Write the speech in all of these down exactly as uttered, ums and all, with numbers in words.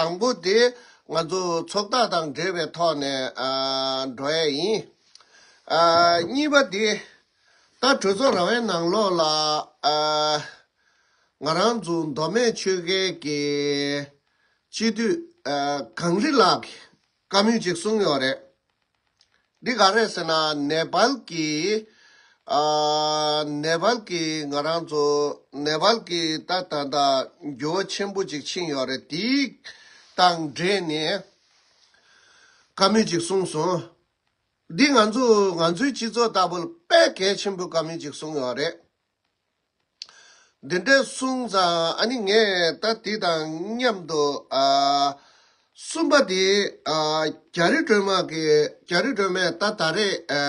དང་པོ་དེ་ང་ཚོ་ཚོགས་བརྡ་དང་འབྲེལ་བའི་ཐོག་ནས་ཨ་འགྲོ་ཡས་ཡིན། ཨ་གཉིས་པ་དེ་ད་གྲོས་ཚོགས་ར་བའི་ནང་ལོགས་ལ་ཨ་ང་རང་ཚོ་མདོ་སྨད་ཆོལ་ཁའི་གི་སྤྱི་འཐུས་ཨ་གངས་རི་ལགས་ཀྱིས་བཀའ་མོལ་ཅིག་གསུངས་ཡོད་རེད། འདི་ག་རེད་ཟེར་ན་ནེ་པཱལ་གྱི་ཨ་ནེ་པཱལ་གྱི་ང་རང་ཚོ་ནེ་པཱལ་གྱི་ད་ད་ད་འགྱུར་བ་ཆེན་པོ་ཅིག་ཕྱིན་ཡོད་རེད། དེའི་དང་འབྲེལ་ནས་བཀའ་མོལ་ཅིག་གསུངས་སོང་། འདི་ང་ཚོ་ང་ཚོའི་སྤྱི་ཚོགས་ལྟ་བུ་ལ་དཔེ་གལ་ཆེན་པོའི་བཀའ་མོལ་ཅིག་གསུངས་ཡོད་རེད། འདི་འདྲ་གསུངས་ཙང་ཨ་ནི་ངས་ད་འདི་དང་མཉམ་དུ་ཨ་གསུམ་པ་དེ་ཨ་རྒྱ་རི་སྒྲོལ་མ་གི་རྒྱ་རི་སྒྲོལ་མས་ད་ད་རེས་ཨ་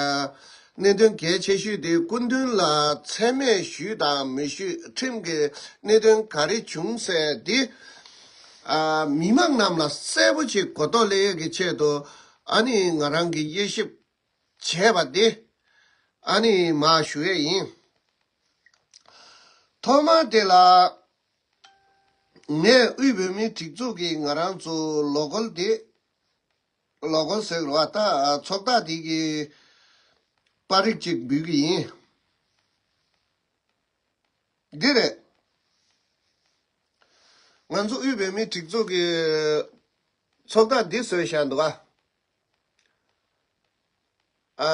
གནད་དོན་གལ་ཆེ་ཤོས་དེ་སྐུ་མདུན་ལ་མཚན་སྨད་ཞུས་དང་མི་ཞུས་ཁྲིམས་ཀྱི་གནད་དོན་ག་རེ་བྱུང་ཟེར་དེ་ཨ་མི་མང་རྣམས་ལ་གསལ་པོ་ཅིག་གོ་རྟོགས་སླེབས་ཡས་ཀྱི་ཆེད་དུ་ཨ་ནི་ང་རང་གི་དབྱེ་ཞིབ་བྱས་པ་དེ་ཨ་ནི་མར་ཞུ་ཡས་ཡིན། ཐོག་མར་དེ་ལ་ངས་དབུས་བོད་མིའི་སྒྲིག་འཛུགས་ཀྱི་ང་རང་ཚོ་ལོ་འཁོར་དེ་ལོ་འཁོར་ཟེར་བ་ད་ཚོགས་བརྡ་དེ་གི་པར་རིས་ཅིག་འབུལ་གི་ཡིན། འདི་རེད། ང་ཚོ་དབུས་བོད་མིའི་སྒྲིག་འཛུགས་ཀྱི་ཚོགས་བརྡ་འདི་བཟོས་བཞག་འདུག་ག་ཨ་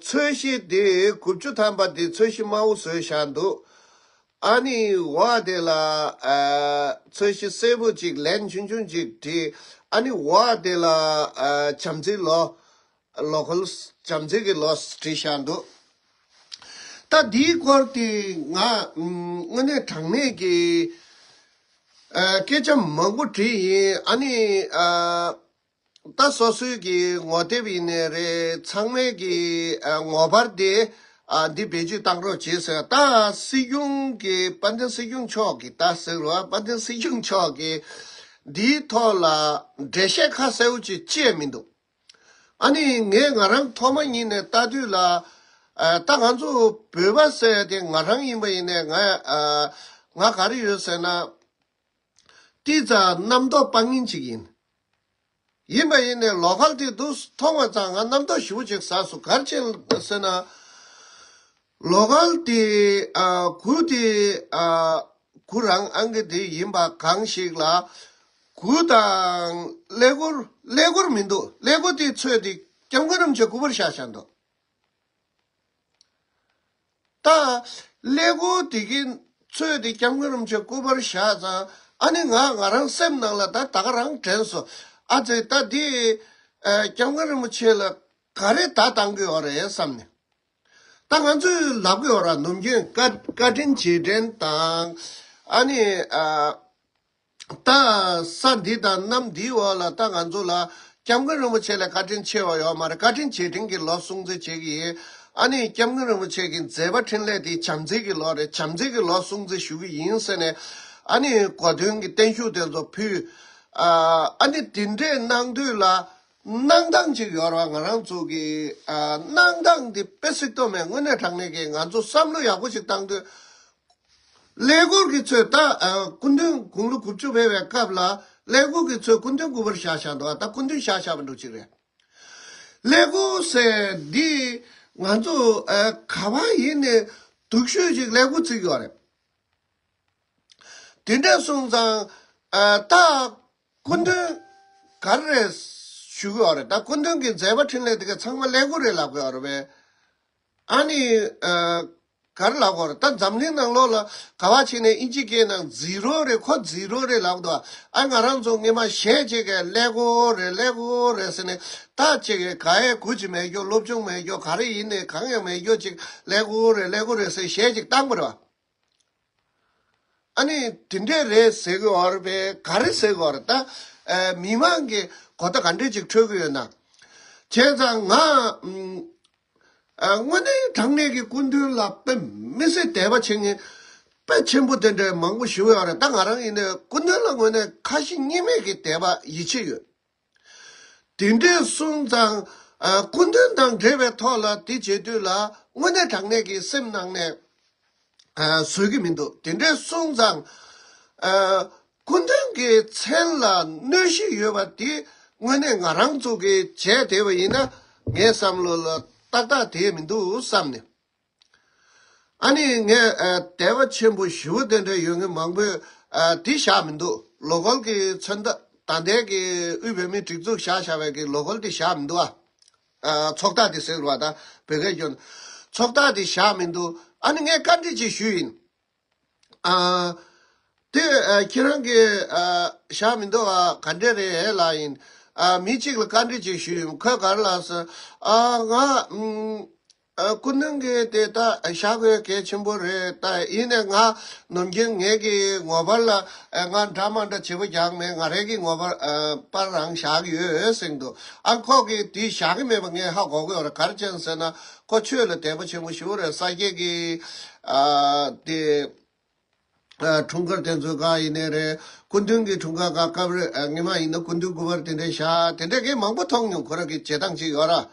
ཚོས་གཞི་འདི་དགུ་བཅུ་ཐམ་པ་འདི་ཚོས་གཞི་དམར་པོ་བཟོས་བཞག་འདུག་ཨ་ནི་འོག་དེ་ལ་ཨ་ཚོས་གཞི་སེར་པོ་ཅིག་ལན་ཆུང་ཆུང་ཅིག་བྲིས། ཨ་ནི་འོག་དེ་ལ་ཨ་བྱམས་བརྩེའི་ལོ། ལོ་འཁོར་བྱམས་བརྩེ་གི་ལོ་བྲིས་བཞག་འདུག་ད་འདིའི་སྐོར་དེ་ང་ཨམ་དངོས་གནས་དྲང་གནས་ཀྱི་ཨ་སྐད་ཆ་མང་པོ་བྲིས་ཡིན། ཨ་ནི་ཨ་ད་སོ་སོའི་གི་ངོ་དེབ་ཡིན་ནའི་རེད། ཚང་མའི་གི་ཨ་ངོ་པར་དེ་ཨ་འདི་བེད་སྤྱོད་བཏང་རོགས་བྱེད་ཟེར། ད་སྲིད་སྐྱོང་གི་དཔལ་ལྡན་སྲིད་སྐྱོང་མཆོག་གི་ད་ཟེར་རོ། དཔལ་ལྡན་སྲིད་སྐྱོང་མཆོག་གི་འདིའི་ཐོག་ལ་འགྲེལ་བཤད་ཁ་གསལ་པོ་ཅིག་བྱས་མི་འདུག་ཨ་ནི་ངས་ང་རང་ཐོག་མ་ཉིད་ནས་ལྟ་དུས་ལ་ཨ་ད་ང་ཚོ་བོད་པ་ཟེར་དེ་ང་རང་ཡིན་པ་ཡིན་ནའི་ང་ཨ་ང་ག་རེ་ཡོད་ཟེར་ན་ཏིས་ཙ་རྣམ་རྟོག་སྤང་མཁན་ཅིག་ཡིན། ཡིན་པ་ཡིན་ནའི་ལོ་ཁལ་དེ་འདུག་མཐོང་བ་ཙང་ང་རྣམ་རྟོག་ཞེ་པོ་ཅིག་ཟ་སོང་། ག་རེ་བྱས་ཟེར་ན། ལོ་ཁལ་དེ་ཨ་གུར་དེ་ཨ་གུར་རང་ཨང་ཀི་དེ་ཡིན་པ་གང་ཞིག་ལ་གུར་དང་ཀླད་ཀོར་ཀླད་ཀོར་མི་འདུག་ཀླད་ཀོར་དེ་ཚོས་དེ་སྐྱབས་མགོན་རིན་པོ་ཆེ་སྐུ་པར་བཞག་བཞག་འདུག་ད་ཀླད་ཀོར་དེ་གི་ཚོས་དེ་སྐྱབས་མགོན་རིན་པོ་ཆེ་སྐུ་པར་བཞག་ཙང་ཨ་ནི་ང་ང་རང་སེམས་ནང་ལ་ད་ད་ག་རང་དྲན་སོང་། ཨ་ཙི་ད་འདི་ཨ་སྐྱབས་མགོན་རིན་པོ་ཆེ་ལ་ག་རེ་བརྡ་བཏང་གི་ཡོད་རེད་བསམ་ནས། ད་ང་ཚོས་ལབ་གི་ཡོད་ར། ནམ་རྒྱུན་བཀའ་བཀའ་དྲིན་རྗེས་དྲན་དང་ཨ་ནི་ཨ་ད་ས་འདི་དང་གནམ་འདིའི་འོག་ལ་ད་ང་ཚོ་ལ་སྐྱབས་མགོན་རིན་པོ་ཆེ་ལས་བཀའ་དྲིན་ཆེ་བ་ཡོད་མ་རེད། བཀའ་དྲིན་རྗེས་དྲན་གྱི་ལོ་སྲུང་བརྩི་བྱེད་ཀྱི་ཡིན། ཨ་ནི་སྐྱབས་མགོན་རིན་པོ་ཆེ་གི་མཛད་པ་འཕྲིན་ལས་དེ་བྱམས་བརྩེ་གི་ལོ་རེད། བྱམས་བརྩེ་གི་ལོ་སྲུང་བརྩི་ཞུ་གི་ཡིན་ཟེར་ནས་ཨ་ནི་གོ་སྟོན་གྱི་བརྟན་བཞུགས་དེ་ཚོ་ཕུལ། ཨ་ཨ་ནི་དེ་འདྲས་གནང་དུས་ལ་གནང་སྟངས་ཅིག་ཡོད་རེད་བ། ང་རང་ཚོ་གི་ཨ་གནང་སྟངས་དེ་དཔེ་སྲིད་དོ་མེད། དངོས་གནས་དྲང་གནས་ཀྱི་ང་ཚོ་བསམ་བློ་ཡག་པོ་ཞིག་བཏང་དུས། ཀླད་ཀོར་གྱི་ཚོས་ད་ཨ་སྐུ་མདུན་དགུང་ལོ་དགུ་བཅུ་ཕེབས་པའི་སྐབས་ལ་ཀླད་ཀོར་གྱི་ཚོས་སྐུ་མདུན་སྐུ་པར་བཞག་བཞག་འདུག་ད་སྐུ་མདུན་བཞག་བཞག་པ་འདྲ་ཅིག་རེད། ཀླད་ཀོར་ཟེར་འདི་ང་ཚོ་ཨ་ག་བ་ཡིན་ནའི་སྡུག་ཤོས་ཅིག་ཀླད་ཀོར་བརྩི་གི་ཡོད་རེད། དེ་འདྲ་སོང་ཙང་ཨ་ད་སྐུ་མདུན་ག་རེ་རེད་ཞུ་གི་ཡོད་རེད། ད་སྐུ་མདུན་གྱི་མཛད་པ་འཕྲིན་ལས་དེ་ག་ཚང་མ་ཀླད་ཀོར་རེད་ལབ་གི་ཡོད་རེད་པས། ཨ་ནི་ཨ་ག་རེ་ལབ་དགོས་རེད། ད་འཛམ་གླིང་ནང་ལོགས་ལ་ག་བ་ཕྱིན་ནས་ཨིན་ཇི་སྐད་ནང་ཛི་རོ་རེད། ཁོ་ཛི་རོ་རེད་ལབ་འདུག་ཨ་ང་རང་ཚོ་སྔོན་མ་གཞས་གཅིག་གིས་ཀླད་ཀོར་རེད་ཀླད་ཀོར་རེད་ཟེར་ནས། ད་གཅིག་གིས་ག་ཡའི་གུ་ཅི་མེད་རྒྱུ་སློབ་སྦྱོང་མེད་རྒྱུ་ག་རེ་ཡིན་ནའི་གང་ཡང་མེད་རྒྱུ་ཅིག་ཀླད་ཀོར་རེད་ཀླད་ཀོར་རེད་ཟེར་གཞས་གཅིག་བཏང་པ་རེད་བ། ཨ་ནི་དེ་འདྲས་རེད་ཟེར་གི་ཡོད་རེད་པས། ག་རེ་ཟེར་གི་ཡོད་རེད། ད་ཨ་མི་མང་གི་གོ་བརྡ་ག་འདྲས་ཅིག་འཕྲོད་ཀྱི་ཡོད་ན། བྱས་ཙང་ང་ཨ་དངོས་གནས་དྲང་གནས་ཀྱི་སྐུ་མདུན་ལ་དཔེ་མི་སྲིད་དད་པ་བྱེད་མཁན་དཔེ་ཆེན་པོ་དེ་འདྲས་མང་པོ་ཞིག་ཡོད་རེད། ད་ང་རང་ཡིན་ནའི་སྐུ་མདུན་ལ་དངོས་གནས་ཁ་ཞེ་གཉིས་མེད་ཀྱི་དད་པ་ཡིད་ཆེས་ཡོད། དེ་འདྲས་སོང་ཙང་ཨ་སྐུ་མདུན་དང་འབྲེལ་བའི་ཐོག་ལ་དེ་བྱེད་དུས་ལ་དངོས་གནས་དྲང་གནས་ཀྱི་སེམས་ནང་ནས་ཨ་བཟོད་ཀྱི་མི་འདུག་དེ་འདྲས་སོང་ཙང་ཨ་ སྐུ་མདུན་གྱི་མཚན་ལ་གནོད་གཞི་ཡོད་པ་དེ་དངོས་གནས་ང་རང་ཚོ་གིས་བྱས་བསྡད་པ་ཡིན་ན། ངའི་བསམ་བློ་ལ་ཏག་ཏག་དེ་མི་འདུག་བསམ་ནས། ཨ་ནི་ངས་ཨ་དད་པ་ཆེན་པོ་ཞེ་པོ་དེ་འདྲ་ཡོད་མཁན་མང་པོས་ཨ་དེ་བཞག་མི་འདུག་ལོ་འཁོར་གྱི་མཚོན་རྟགས། ད་ལྟའི་གི་དབུས་བོད་མིའི་སྒྲིག་འཛུགས་བཞག་བཞག་པའི་གི་ལོ་འཁོར་དེ་བཞག་མི་འདུག་ཨ། ཨ་ཚོགས་རྟགས་དེ་ཟེར་བ་དང་བོད་སྐད་སྐྱོན། ཚོགས་རྟགས་དེ་བཞག་མི་འདུག་ཨ་ནི་ངས་བཀའ་འདྲི་ཅིག་ཞུས་ཡིན། ཨ། དེ་ཨ་ཁྱེད་རང་གིས་ཨ་བཞག་མི་འདུག་ཨ་ག་འདྲ་རེད་ལབ་ཡིན། ཨ་མི་གཅིག་ལ་བཀའ་འདྲི་ཅིག་ཞུས་ཡིན། ཁོས་ག་རེ་ལབ་ཟེར། ཨ་ང་ཨམ། ཨ་སྐུ་མདུན་གྱིས་དེ་ད་བཞག་དགོས་གལ་ཆེན་པོ་རེད། ད་ཡིན་ནའི་ང་ནམ་རྒྱུན་ངེད་ཀྱི་ངོ་པར་ལ་ཨ་ང་འདྲ་མ་འདྲ་བྱེད་པོ་རྒྱག་མེད། ང་རང་གི་ངོ་པར་ཨ་པར་རང་བཞག་ཡོད་ཟེར་འདུག་ཨ་ཁོ་གིས་དེ་བཞག་གི་མེད་པ་ངས་ཧ་གོ་གི་ཡོད་རེད། ག་རེ་བྱས་ཟེར་ན་ཁོ་ཆོས་ལ་དད་པ་ཆེན་པོ་ཞེ་པོ་རེད། ས་སྐྱའི་གི་ཨ་དེ། ཨ་འཁྲུངས་སྐར་དེ་ཚོའི་སྒང་ཡིན་ནའི་རེད། སྐུ་མདུན་གྱི་འཁྲུངས་སྐར་སྒང་སྐབས་རེ་ཨ་སྔོན་མ་ཡིན་ན་སྐུ་མདུན་སྐུ་པར་དེ་འདྲ་བཞག་དེ་འདྲ་གི་མང་པོ་མཐོང་མྱོང་། ཁོ་རང་གི་བྱེད་སྟངས་ཅིག་ཡོད་ར།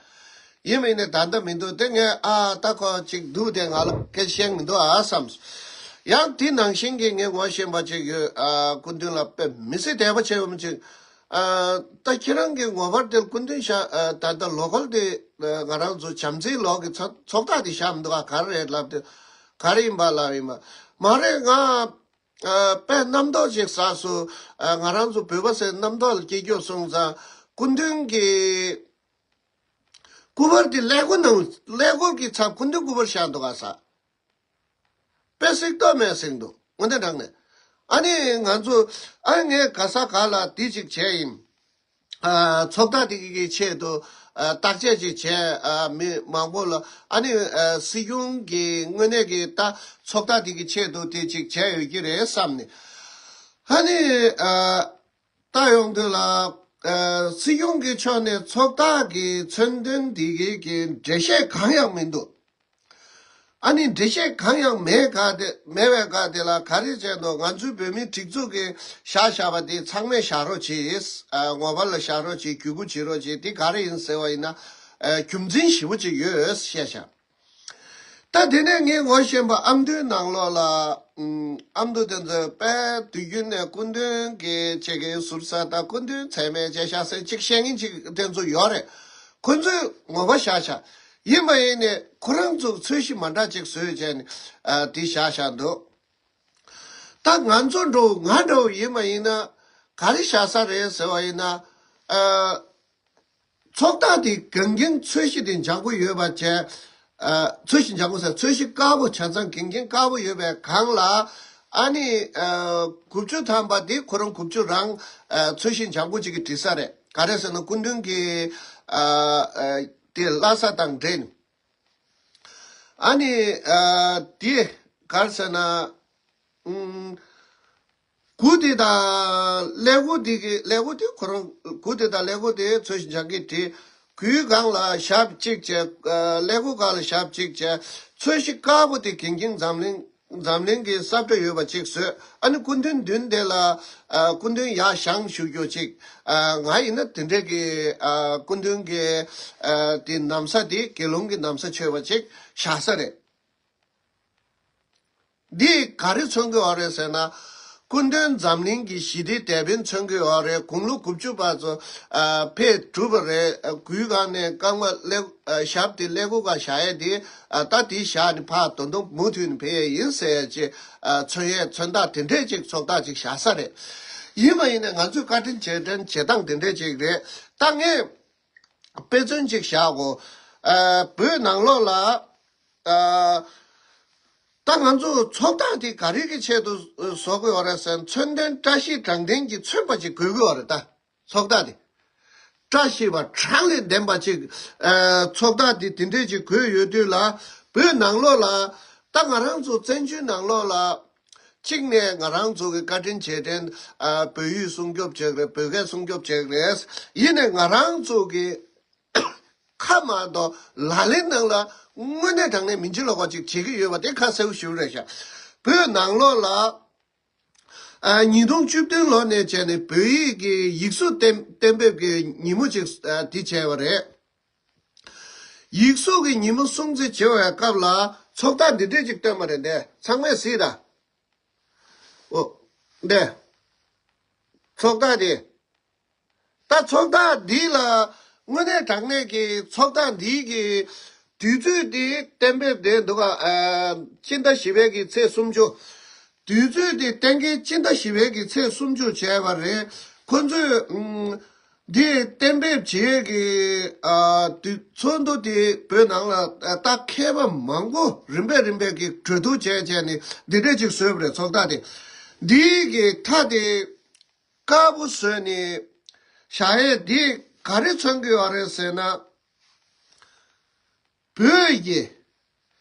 ཡིན་པ་ཡིན་ནའི་ད་ལྟ་མི་འདུག་དེ་ངས་ཨ་ད་ཁོ་ཅིག་འདུག་དེ་ང་ལ་སྐད་བཤད་མི་འདུག་ཨ་བསམ། ཡང་དེ་ནང་བཞིན་གྱི་ངས་ངོ་ཤེས་པ་ཅིག་ཡོད། ཨ་སྐུ་མདུན་ལ་དཔེ་མི་སྲིད་དད་པ་ཆེ་བ་ཅིག་ཨ་ད་ཁྱེད་རང་གི་ངོ་པར་དེར་སྐུ་མདུན་བཞག་ཨ་ད་ལྟ་ལོ་འཁོར་དེ་ཨ་ང་རང་ཚོ་བྱམས་བརྩེའི་ལོ་གི་ཚོགས་ཚོགས་རྟགས་དེ་བཞག་མི་འདུག་ཨ་ག་རེ་རེད་ལབ་དུས། ག་རེ་ཡིན་པ་ལབ་ཡིན་པ། མ་རེད། ང་ཨ་དཔེ་རྣམ་རྟོག་ཅིག་ཟ་སོང་། ཨ་ང་རང་ཚོ་བོད་པ་ཟེར་རྣམ་རྟོག་ལ་སྐྱེ་རྒྱུ་སོང་ཙང་སྐུ་མདུན་གྱི་སྐུ་པར་དེ་ཀླད་ཀོར་ནང་ཀླད་ཀོར་གྱི་ཚབ་སྐུ་མདུན་སྐུ་པར་བཞག་འདུག་ག་ཟེར། དཔེ་སྲིད་དོ་མེད་ཟེར་འདུག་དངོས་གནས་དྲང་གནས། ཨ་ནི་ང་ཚོ་ཨ་ངས་ག་ས་ག་ལ་དེ་ཅིག་བྱས་ཡིན། ཨ་ཚོགས་རྟགས་དེ་གི་ཆེད་དུ་ཨ་བརྟག་དཔྱད་ཅིག་བྱས། ཨ་མི་མང་པོ་ལ་ཨ་ནི་ཨ་སྲིད་སྐྱོང་གི་དངོས་གནས་ཀྱི་ད་ཚོགས་རྟགས་དེ་གི་ཆེད་དུ་དེ་ཅིག་བྱས་ཡོད་ཀྱི་རེད་བསམ་ནས། ཨ་ནི་ཨ་ལྟ་ཡོང་དུས་ལ་ཨ་སྲིད་སྐྱོང་གི་ཕྱོགས་ནས་ཚོགས་རྟགས་ཀྱི་མཚོན་དོན་དེ་གི་གི་འགྲེལ་བཤད་གང་ཡང་མི་འདུག་ཨ་ནི་འགྲེལ་བཤད་གང་ཡང་མེད་ག་དེ་མེད་པའི་ག་དེ་ལ་ག་རེ་བྱས་འདུག་ང་ཚོའི་བོད་མིའི་སྒྲིག་འཛུགས་ཀྱི་བཞག་བཞག་པ་དེ་ཚང་མས་བཞག་རོགས་གྱིས། ཨ་ངོ་པར་ལ་བཞག་རོགས་གྱིས། བརྒྱུད་སྐུར་བྱེད་རོགས་གྱིས། དེ་ག་རེ་ཡིན་ཟེར་བ་ཡིན་ན་ཨ་རྒྱུ་མཚན་ཞེ་པོ་ཅིག་ཡོད་བཤད་བཞག་ད་དེ་ནས་ངས་ངོ་ཤེས་པ་ཨ་མདོའི་ནང་ལོགས་ལ་ཨམ་ཨ་མདོ་དེ་ཚོས་དཔེ་དུས་རྒྱུན་ནས་སྐུ་མདུན་གྱི་ཆེད་ཀྱི་ཟུར་ཟ་དང་སྐུ་མདུན་མཚན་སྨད་བྱས་བཞག་ཟེར་ཅིག་བཤད་མཁན་ཅིག་དེ་ཚོ་ཡོད་རེད། ཁོ་ཚོས་ངོ་པ་བཞག་བཞག་ཡིན་པ་ཡིན་ནས་ཁོ་རང་ཚོ་ཚོས་གཞི་མ་འདྲ་ཅིག་བཟོས་བྱས་ནས་ཨ་དེ་བཞག་བཞག་འདུག་ད་ང་ཚོ་འདྲ་བོ་ང་འདྲ་བོ་ཡིན་པ་ཡིན་ན་ག་རེ་བཞག་ས་རེད་ཟེར་བ་ཡིན་ན། ཨ་ཚོགས་རྟགས་དེ་གང་གིན་ཚོས་གཞི་དེ་འཇམ་པོ་ཡོད་པ་བྱས། ཨ་ཚོས་གཞི་འཇམ་པོ་ཟེར། ཚོས་གཞི་དཀར་པོ་ཆ་ཚང་གང་གིན་དཀར་པོ་ཡོད་པའི་སྒང་ལ་ཨ་ནི་ཨ་དགུ་བཅུ་ཐམ་པ་དེ་ཁོ་རང་དགུ་བཅུ་རང་ཨ་ཚོས་གཞི་འཇམ་པོ་ཅིག་གིས་བྲིས་ས་རེད། ག་རེ་ཟེར་ན་སྐུ་མདུན་གྱི་ཨ་ཨ་དེ་བླ་གཟའ་དང་འབྲེལ། ཨ་ནི་ཨ་དེ་ག་རེ་ཟེར་ན། ཨུམ། གུ་དེ་དང་ཀླད་ཀོར་དེ་གི་ཀླད་ཀོར་དེ་ཁོ་རང་གུ་དེ་དང་ཀླད་ཀོར་དེ་ཚོས་གཞི་འཇམ་གྱིས་བྲིས། གུའི་སྒང་ལ་ཞབས་གཅིག་བྱས། ཨ་ཀླད་ཀོར་སྒང་ལ་ཞབས་གཅིག་བྱས། ཚོས་གཞི་དཀར་པོ་དེ་གང་གིན་འཛམ་གླིང་འཛམ་གླིང་གི་ས་བཀྲ་ཡོད་པ་གཅིག་བཟོས། ཨ་ནི་སྐུ་མདུན་མདུན་དེ་ལ་ཨ་སྐུ་མདུན་ཡར་བཞེངས་བཞུགས་རྒྱུ་གཅིག་ཨ་ང་ཡིན་ན་དེ་འདྲས་ཀྱི་ཨ་སྐུ་མདུན་གྱི་ཨ་དེ་ན་བཟའ་དེ་དགེ་སློང་གི་ན་བཟའ་མཆོད་པ་གཅིག་བཞག་ས་རེད། འདི་ག་རེ་མཚོན་གྱི་ཡོད་རེད་ཟེར་ན། སྐུ་མདུན་འཛམ་གླིང་གི་ཞི་བདེའི་དེད་དཔོན་མཚོན་གྱི་ཡོད་རེད། དགུང་ལོ་དགུ་བཅུ་བར་དུ་ཨ་ཕེབས་གྲུབ་པ་རེད། ཨ་གུའི་སྒང་ནས་རྐང་པ་ཀླད་ཨ་ཞབས་དེ་ཀླད་ཀོར་སྒང་བཞག་ཡས་དེ་ཨ་ད་དེ་བཞག་ནས་ཕར་ད་དུང་མུ་མཐུད་ནས་ཕེབས་ཡས་ཡིན་ཟེར་ཅིག་ཨ་མཚོན་ཡས་མཚོན་རྟགས་དེ་འདྲས་ཅིག་ཚོགས་རྟགས་ཅིག་བཞག་ས་རེད། ཡིན་པ་ཡིན་ནའི་ང་ཚོས་བཀའ་དྲིན་རྗེས་དྲན་བྱེད་སྟངས་དེ་འདྲས་ཅིག་རེད། ད་ངས་དཔེ་མཚོན་ཅིག་བཞག་གོ་ཨ་བོད་ནང་ལོགས་ལ། ཨ། ད་ང་ཚོ་ཚོགས་རྟགས་དེ་ག་རེ་གི་ཆེད་དུ་བཟོ་དགོས་ཡོད་རེད་ཟེར་ན། མཚོན་དོན་བཀྲ་ཤིས་དྲང་བདེན་གྱིས་མཚོན་པ་ཅིག་དགོས་ཀྱི་ཡོད་རེད། ད་ཚོགས་རྟགས་དེ་བཀྲ་ཤིས་པ་གྲངས་ལས་ལྡན་པ་ཅིག་ཨ། ཚོགས་རྟགས་དེ་དེ་འདྲས་ཅིག་དགོས་ཡོད་དུས་ལ། བོད་ནང་ལོགས་ལ་ད་ང་རང་ཚོ་བཙན་བྱོལ་ནང་ལོགས་ལ་གཅིག་ནས་ང་རང་ཚོ་གི་བཀའ་དྲིན་རྗེས་དྲན་ཨ། བོད་ཡིག་སྲུང་སྐྱོབ་བྱེད་ཀྱི་རེད། བོད་སྐད་སྲུང་སྐྱོབ་བྱེད་ཀྱི་རེད། ཡིན་ནའི་ང་རང་ཚོ་གི་ཁ་མ་གཏོགས་ལག་ལེན་ནང་ལ་དངོས་གནས་དྲང་གནས་མི་འཇིགས་ལོག་པ་ཅིག་བྱེད་ཀྱི་ཡོད་པ་དེ་ཁ་གསལ་པོ་ཞུ་རེད་ཤག་བོད་ནང་ལོགས་ལ་ཨ། ཉིས་སྟོང་བཅུ་བདུན་ལོ་ནས་བྱས་ནས་བོད་ཡིག་གི་ཡིག་གཟུགས་གཏན་གཏན་འབེབས་ཀྱི་ཉིན་མོ་ཅིག་ཨ། དེ་བྱས་པ་རེད། ཡིག་གཟུགས་ཀྱི་ཉིན་མོ་སྲུང་བརྩི་བྱེད་པའི་སྐབས་ལ་ཚོགས་རྟགས་འདི་འདྲས་ཅིག་བཏོན་པ་རེད། འདི་ཚང་མས་གཟིགས་དང་། འོ། འདི། ཚོགས་རྟགས་དེ། ད་ཚོགས་རྟགས་འདི་ལ་དངོས་གནས་དྲང་གནས་ཀྱི་ཚོགས་རྟགས་འདི་གི་དུས་ཚོད་འདི་གཏན་འབེབས་དེ་འདུག་ག་ཨ། སྤྱི་ཟླ་བཞི་པའི་གི་ཚེས་སུམ་ཅུ། དུས་ཚོད་དེ་གཏན་འཁེལ་སྤྱི་ཟླ་བཞི་པའི་གི་ཚེས་སུམ་ཅུ་བྱས་པ་རེད། ཁོ་ཚོས་ཨུམ། འདི་གཏན་འབེབས་བྱེད་ཀྱི་ཨ། དུས་ཚོད་འདུག་དེ་བོད་ནང་ལ་ད་མཁས་པ་མང་པོ་རིམ་པས་རིམ་པས་ཀྱི་གྲོས་བསྡུར་བྱས་བྱས་ནས་འདི་འདྲས་ཅིག་བཟོས་པ་རེད། ཚོགས་རྟགས་དེ་འདི་གི་མཐའ་དེ། དཀར་པོ་བཟོས་ནས་བཞག་ཡས་འདི་ག་རེ་མཚོན་གྱི་ཡོད་རེད་ཟེར་ན། བོད་ཀྱི་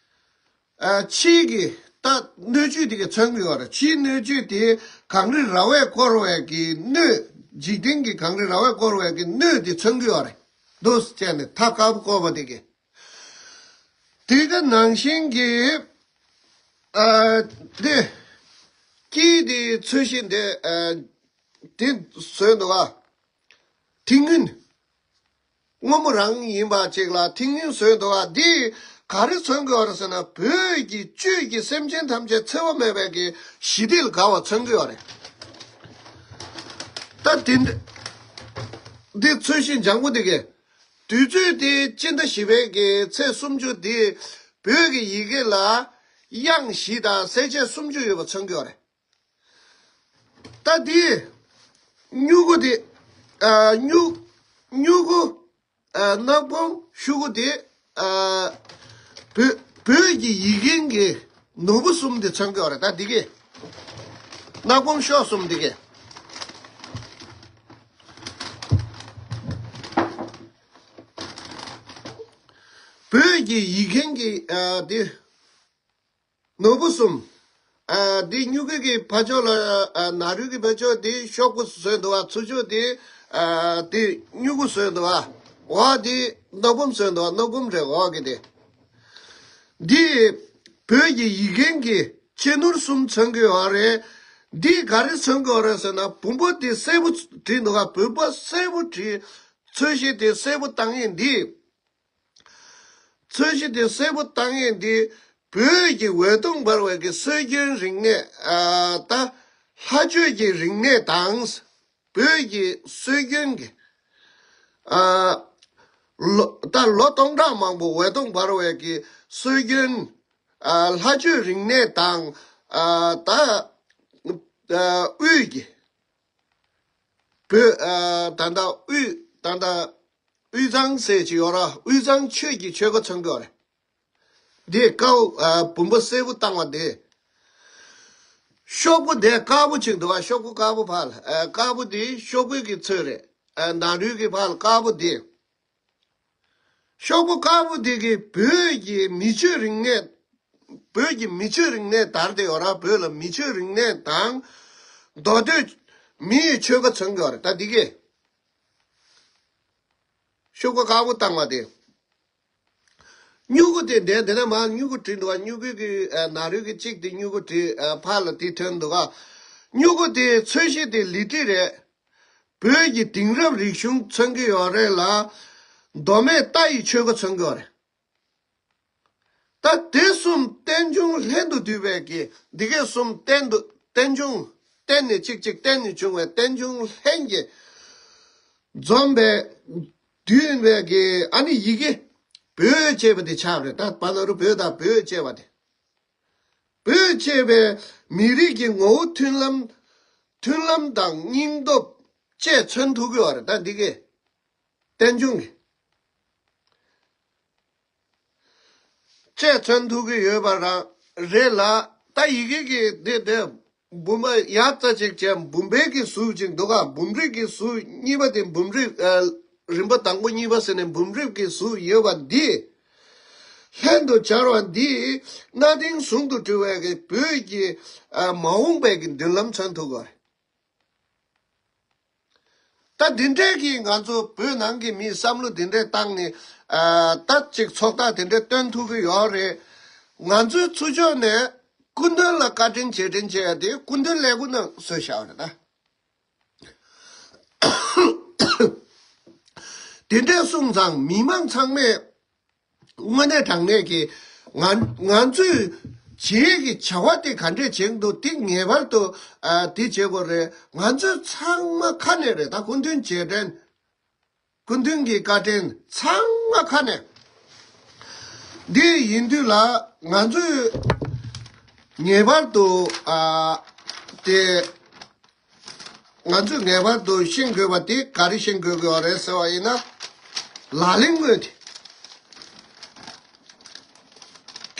ཨ། ཕྱིའི་གི་ད་སྣོད་བཅུད་དེ་གི་མཚོན་གྱི་ཡོད་རེད། ཕྱིའི་སྣོད་བཅུད་དེ་གངས་རི་ར་བས་བསྐོར་བའི་གི་སྣོད། འཇིག་རྟེན་གྱི་གངས་རི་ར་བས་བསྐོར་བའི་གི་སྣོད་དེ་མཚོན་གྱི་ཡོད་རེད། འདུག་སེ་བྱས་ནས་མཐའ་དཀར་པོ་བསྐོར་བ་དེ་གི། དེ་ག་ནང་བཞིན་གྱི་ཨ། དེ་དཀྱིལ་དེ་ཚོས་གཞི་འདི་ཨ། དེ་བཟོས་འདུག་ག་ཐིག་སྔོན། སྔོན་མོ་རང་ཡིན་པ་ཅིག་ལ་ཐིག་སྔོན་བཟོས་འདུག་ག་འདི་ག་རེ་མཚོན་གྱི་ཡོད་རེད་ཟེར་ན། བོད་ཀྱི་བཅུད་ཀྱི་སེམས་ཅན་ཐམས་ཅད་འཚེ་བ་མེད་པའི་གི་ཞི་བདེ་ལ་དགའ་བ་མཚོན་གྱི་ཡོད་རེད། ད་དེ་འདི་ཚོས་གཞི་ལྗང་གུ་འདི་གས། དུས་ཚོད་དེ་སྤྱི་ཟླ་བཞི་པའི་གི་ཚེས་སུམ་ཅུ་འདི་བོད་ཀྱི་ཡི་གེ་ལ་དབྱངས་བཞི་དང་གསལ་བྱེད་སུམ་ཅུ་ཡོད་པ་མཚོན་གྱི་ཡོད་རེད། ད་འདི་སྨྱུ་གུ་འདི་ཨ། སྨྱུ་སྨྱུ་གུ་ཨ། སྣ་སྦོམ་ཤོག་གུ་འདི་ཨ། བོད་བོད་ཀྱི་ཡིག་རྒྱན་གྱི་ནོར་བུ་གསུམ་འདི་མཚོན་གྱི་ཡོད་རེད། ད་འདི་གས། སྣ་སྦོམ་ཤོག་གསུམ་འདི་གས། བོད་ཀྱི་ཡིག་རྒྱན་གྱི་ཨ། འདི་ནོར་བུ་གསུམ། ཨ། འདི་སྨྱུ་གུ་གི་ཕར་ཕྱོགས་ལ་ཨ། ནཱ་རོའི་གི་ཕར་ཕྱོགས་འདི་ཤོག་གུ་བཟོས་འདུག་པ། ཚུར་ཕྱོགས་འདི་ཨ། འདི་སྨྱུ་གུ་བཟོས་འདུག་པ། འོག་འདི་སྣ་སྦོམ་བཟོས་འདུག་པ། སྣ་སྦོམ་རེད། འོག་གི་འདི། འདི་བོད་ཀྱི་ཡིག་རྒྱན་གྱི་ཆེ་ནོར་གསུམ་མཚོན་གྱི་ཡོད་རེད། འདི་ག་རེ་མཚོན་གྱི་ཡོད་རེད་ཟེར་ན། བུམ་པ་འདི་སེར་པོ་བྲིས་འདུག་ག་བུམ་པ་སེར་པོ་བྲིས། ཚོས་གཞི་དེ་སེར་པོ་བཏང་ཡས་འདི། ཚོས་གཞི་དེ་སེར་པོ་བཏང་ཡས་འདི་བོད་ཀྱི་འོད་སྟོང་འབར་བའི་གི་སྲོལ་རྒྱུན་རིག་གནས་ཨ། ད་ལྷ་ཆོས་ཀྱི་རིག་གནས་དང་། བོད་ཀྱི་སྲོལ་རྒྱུན་གྱི་ཨ། ལོ་ད་ལོ་སྟོང་ཕྲག་མང་པོ་འོད་སྟོང་འབར་བའི་གི་སྲོལ་རྒྱུན་ཨ། ལྷ་ཆོས་རིག་གནས་དང་ཨ། ད་ཨ། དབུས་ཀྱི་བོད་ཨ། ད་ལྟ་དབུས་ད་ལྟ་དབུས་གཙང་ཟེར་གྱི་ཡོད་ར། དབུས་གཙང་ཆོས་ཀྱི་ཆོལ་ཁ་མཚོན་གྱི་ཡོད་རེད། འདི་དཀར་པོ་ཨ། བུམ་པ་སེར་པོ་བཏང་བ་འདི། ཤོག་བུ་འདི་དཀར་པོ་ཅིག་འདུག་པ། ཤོག་བུ་དཀར་པོ་ཕར་ལ་ཨ། དཀར་པོ་འདི་ཤོག་གུ་གི་ཚོད་རེད། ཨ། ནཱ་རོའི་གི་ཕར་ལ་དཀར་པོ་འདི། ཤོག་བུ་དཀར་པོ་འདི་གིས་བོད་ཀྱི་མི་ཆོས་རིག་གནས། བོད་ཀྱི་མི་ཆོས་རིག་གནས་དར་བསྡད་ཡོད་ར། བོད་ལ་མི་ཆོས་རིག་གནས་དང་མདོ་སྟོད་མི་ཡི་ཆོལ་ཁ་མཚོན་གྱི་ཡོད་རེད། ད་འདི་གས། ཤོག་གུ་དཀར་པོ་བཏང་བ་དེ། སྨྱུ་གུ་དེ་འདས་དེ་ན་མར་སྨྱུ་གུ་བྲིས་འདུག་ག་སྨྱུ་གུ་གི་ཨ། ནཱ་རོའི་གི་གཅིག་དེ་སྨྱུ་གུ་བྲིས་ཨ། ཕར་ལ་དེ་ཐོན་འདུག་ག་སྨྱུ་གུ་དེ་ཚོས་གཞི་དེ་ལི་ཏི་རེད། བོད་ཀྱི་དེང་རབས་རིག་གཞུང་མཚོན་གྱི་ཡོད་རེད་ལ། མདོ་སྨད་རྟ་ཡི་ཆོལ་ཁ་མཚོན་གྱི་ཡོད་རེད། ད་དེ་གསུམ་རྟེན་འབྱུང་ལྷན་དུ་བསྡུས་པའི་གི་འདི་གས་གསུམ་རྟེན་དུ་རྟེན་འབྱུང་རྟེན་ནས་གཅིག་གཅིག་རྟེན་ནས་བྱུང་བའི་རྟེན་འབྱུང་ལྷན་གྱིས་འཛོམས་པའི་བསྡུས་པའི་གི་ཨ་ནི་ཡི་གེ་བོད་ཅེས་པ་དེ་ཆགས་རེད། ད་བ་ན་རུ་བོད་དང་བོད་ཅེས་པ་དེ། བོད་ཅེས་པའི་མི་རིགས་ཀྱི་ངོ་བོ་མཐུན་ལམ་མཐུན་ལམ་དང་སྙིང་སྟོབས་བཅས་མཚོན་ཐུབ་ཀྱི་ཡོད་རེད། ད་འདི་གས་རྟེན་འབྱུང་གི་བཅས་མཚོན་ཐུབ་ཀྱི་ཡོད་པ་རང་རེད་ལ། ད་ཡི་གེ་གི་འདི་འདི་བུམ་པ་ཡག་རྩ་ཅིག་བྱས། བུམ་པའི་གི་གཟུགས་ཅིག་འདུག་ག་བུམ་རིགས་ཀྱི་གཟུགས་གཉིས་པ་དེ་བུམ་རིགས་ཨ། རིམ་པ་དང་པོ་གཉིས་པ་ཟེར་ནས་བུམ་རིགས་ཀྱི་གཟུགས་ཡོད་པ་འདི། ལྷན་དུ་སྦྱར་བ་འདིས་གནའ་དེང་ཟུང་དུ་འབྲེལ་བའི་གི་བོད་ཀྱི་ཨ། མ་འོངས་པའི་གི་མདུན་ལམ་མཚོན་ཐུབ་ཀྱི་རེད། ད་འདི་འདྲའི་གི་ང་ཚོ་བོད་ནང་གི་མིས་བསམ་བློ་འདི་འདྲའི་བཏང་ནས་ཨ། ད་ཅིག་ཚོགས་རྟགས་དེ་འདྲའི་སྟོན་ཐུབ་ཀྱི་ཡོད་རེད། ང་ཚོའི་ཚུར་ཕྱོགས་ནས་སྐུ་མདུན་ལ་བཀའ་དྲིན་རྗེས་དྲན་བྱས་ཏེ་སྐུ་མདུན་ལས་འགུལ་ནང་བཟོས་བཞག་པ་རེད་ད། དེ་འདྲས་གསུངས་ཙང་མི་མང་ཚང་མས་དངོས་གནས་དྲང་གནས་ཀྱི་ང་ང་ཚོས་ རྗེས་ཀྱི་བྱ་བ་དེ་ག་འདྲས་བྱེད་འདུག་དེ་ངེས་པར་དུ་ཨ་དེ་བྱེད་དགོས་རེད། ང་ཚོས་ཚང་མ་ཁ་ནས་རེད། ད་སྐུ་མདུན་རྗེས་དྲན། སྐུ་མདུན་གྱི་བཀའ་དྲིན་ཚང་མ་ཁ་ནས། འདི་ཡིན་དུས་ལ་ང་ཚོས་ངེས་པར་དུ་ཨ་དེ། ང་ཚོས་ངེས་པར་དུ་ཤེས་དགོས་པ་དེ་ག་རེ་ཤེས་དགོས་ཀྱི་ཡོད་རེད་ཟེར་བ་ཡིན་ན། ལག་ལེན་དངོས་དེ།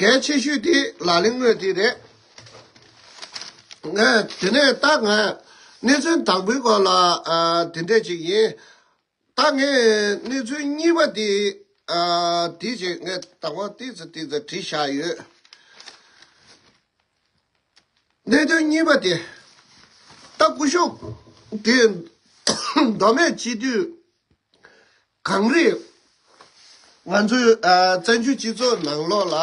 གལ་ཆེ་ཤོས་དེ་ལག་ལེན་དངོས་དེ་རེད། ངས་དེ་ནས་ད་ང་གནས་ཚུལ་དང་པོའི་སྐོར་ལ་ཨ་དེ་འདྲས་ཅིག་ཡིན། ད་ངས་གནས་ཚུལ་གཉིས་པ་དེ་ཨ་དེ་ཅིག་ངས་དང་པོ་ཏིག་ཙམ་ཏིག་ཙམ་བྲིས་བཞག་ཡོད། གནད་དོན་གཉིས་པ་དེ། ད་སྐུ་ཞབས་དེ་མདོ་སྨད་སྤྱི་འཐུས་གངས་རི་ང་ཚོའི་ཨ་བཙན་བྱོལ་སྤྱི་ཚོགས་ནང་ལོགས་ལ་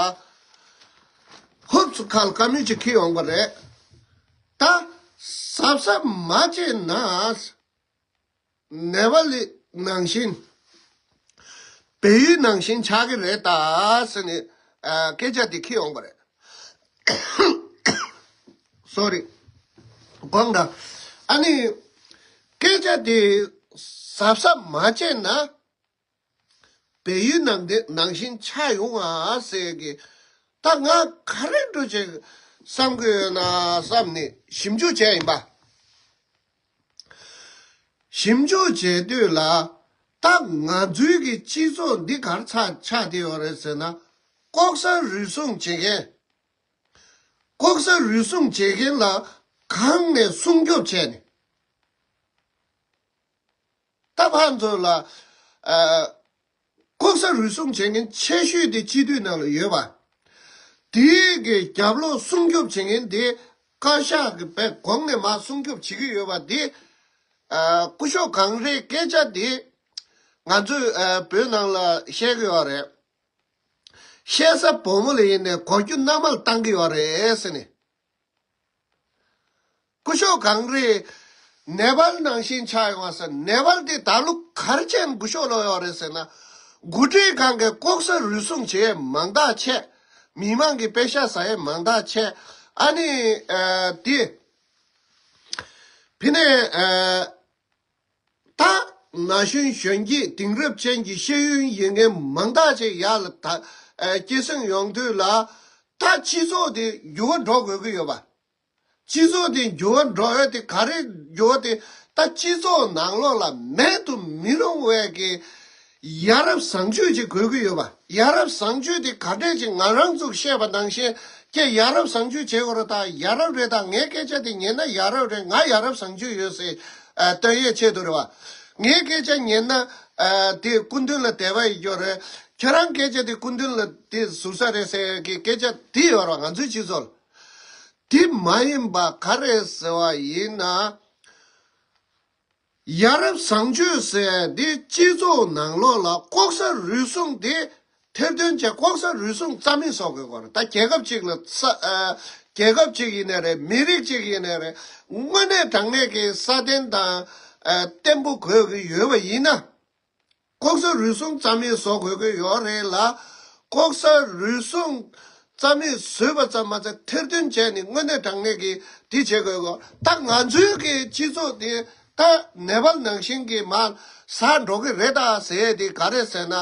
ཧུབ་སུ་ཁ་ལ་བཀའ་མོལ་ཅིག་འཁྱེར་ཡོང་པ་རེད། ད་གཟབ་གཟབ་མ་བྱས་ན། ནེ་པ་ལི་ནང་བཞིན། བལ་ཡུལ་ནང་བཞིན་ཆགས་ཀྱི་རེད་ད་ཟེར་ནས་ཨ་སྐད་ཆ་དེ་འཁྱེར་ཡོང་པ་རེད། སོ་རི། དགོངས་དག་ཨ་ནི། སྐད་ཆ་དེ་གཟབ་གཟབ་མ་བྱས་ན། བལ་ཡུལ་ནང་དེ་ནང་བཞིན་ཆགས་ཡོང་ང་ཟེར་གི། ད་ང་ག་རེ་འགྲོ་བྱེད་བསམ་གི་ཡོད་ན་བསམ་ནས་ཞིབ་འཇུག་བྱས་ཡིན་པ། ཞིབ་འཇུག་བྱེད་དུས་ལ། ད་ང་ཚོའི་གི་སྤྱི་ཚོགས་འདི་གར་ཆགས་ཆགས་བསྡད་ཡོད་རེད་ཟེར་ན། ལྐོག་ཟ་རུལ་སུངས་བྱེད་མཁན། ལྐོག་ཟ་རུལ་སུངས་བྱེད་མཁན་ལ་གང་ནས་སྲུང་སྐྱོབ་བྱས་ནས། ད་ཕར་ཚུར་ལ། ཨ། ལྐོག་ཟ་རུལ་སུངས་བྱེད་མཁན་ཆེ་ཤོས་དེ་སྤྱི་འཐུས་ནང་ལ་ཡོད་པ། དེའི་གི་རྒྱབ་ལོགས་སྲུང་སྐྱོབ་བྱེད་མཁན་དེ། བཀའ་ཤག་གི་བས་གོང་ནས་མར་སྲུང་སྐྱོབ་བྱེད་ཀྱི་ཡོད་པ་དེ། ཨ། སྐུ་ཞབས་གངས་རིའི་སྐད་ཆ་དེ། ང་ཚོས་ཨ་བོད་ནང་ལ་བཤད་ཀྱི་ཡོད་རེད། བཤད་ས་བུ་མོ་ལ་ཡིན་ནའི་གོ་རྒྱུ་མནའ་མ་ལ་བཏང་གི་ཡོད་རེད་ཟེར་ནས། སྐུ་ཞབས་གངས་རི། ནེ་པཱལ་ནང་བཞིན་ཆགས་ཡོང་བ་ཟེར། ནེ་པཱལ་དེ་ད་ལོ་ག་རེ་བྱས་ནས་སྐུ་ཞབས་ལོག་ཡོད་རེད་ཟེར་ན། འགོ་ཁྲིད་ཁང་གིས་ལྐོག་ཟ་རུལ་སུངས་བྱེད་ཡས་མང་དག་བྱས། མི་མང་གི་པེ་ཤག་ཟ་ཡས་མང་དག་བྱས། ཨ་ནི་ཨ་དེ། ཕི་ནས་ཨ། ད་ན་གཞོན་གཞོན་སྐྱེས་དེང་རབས་ཅན་གྱི་ཤེས་ཡོན་ཡོད་མཁན་མང་དག་ཅིག་ཡར་ལ་ད་ཨ་སྐྱེད་སྲིང་ཡོང་དུས་ལ། ད་སྤྱི་ཚོགས་དེ་འགྱུར་བ་འགྲོ་དགོས་ཀྱི་ཡོད་པ། སྤྱི་ཚོགས་དེ་འགྱུར་བ་འགྲོ་ཡ་དེ་ག་རེ་འགྱུར་བ་དེ། ད་སྤྱི་ཚོགས་ནང་ལོགས་ལ་མེད་དུ་མི་རུང་བའི་གི་ཡ་རབས་བཟང་སྤྱོད་ཅིག་དགོས་ཀྱི་ཡོད་པ། ཡ་རབས་བཟང་སྤྱོད་དེ་ག་འདྲས་ཅིག་ང་རང་ཚོས་བཤད་པ་ནང་བཞིན། ཀྱེ་ཡ་རབས་བཟང་སྤྱོད་བྱེད་དགོས་རེད། ད་ཡ་རབས་རེད། ད་ངའི་སྐད་ཆ་དེ་ཉན་ན་ཡ་རབས་རེད། ང་ཡ་རབས་བཟང་སྤྱོད་ཡོད་ཟེར་ཨ་སྟོན་ཡས་ཆེད་དུ་རེད་བ། ངའི་སྐད་ཆ་ཉན་ན་ཨ་དེ་སྐུ་མདུན་ལ་དད་པ་ཡོད་རྒྱུ་རེད། ཁྱེད་རང་སྐད་ཆ་དེ་སྐུ་མདུན་ལ་དེ་ཟུར་ས་རེད་ཟེར་གི་སྐད་ཆ་དེ་ཡོད་རེད་བ། ང་ཚོའི་སྤྱི་ཚོགས་ལ། དེ་མ་ཡིན་པ་ག་རེ་ཟེར་བ་ཡིན་ན། ཡ་རབས་བཟང་སྤྱོད་ཟེར་དེ་སྤྱི་ཚོགས་ནང་ལོགས་ལ་ལྐོག་ཟ་རུལ་སུངས་དེ་ཐེར་འདོན་བྱས། ལྐོག་ཟ་རུལ་སུངས་རྩ་མེད་བཟོ་དགོས་ཀྱི་རེད། ད་རྒྱལ་ཁབ་ཅིག་ལ་ས་ཨ་རྒྱལ་ཁབ་ཅིག་ཡིན་ནའི་རེད། མི་རིགས་ཅིག་ཡིན་ནའི་རེད། དངོས་གནས་དྲང་གནས་ཀྱི་སྲ་བརྟན་དང་ཨ་བརྟན་པོ་དགོས་ཀྱི་ཡོད་པ་ཡིན་ན། ལྐོག་ཟ་རུལ་སུངས་རྩ་མེད་བཟོ་དགོས་ཀྱི་ཡོད་རེད་ལ། ལྐོག་ཟ་རུལ་སུངས་རྩ་མེད་བཟོས་པ་ཙམ་མ་ཟད། ཐེར་འདོན་བྱས་ནས་དངོས་གནས་དྲང་གནས་ཀྱི་དེ་བྱེད་དགོས་གོ། ད་ང་ཚོའི་གི་སྤྱི་ཚོགས་དེ་ད་ནེ་པཱལ་ནང་བཞིན་གྱི་མར་ཟ་འགྲོ་གི་རེད་ད་ཟེར་ཡས་དེ་ག་རེ་ཟེར་ན།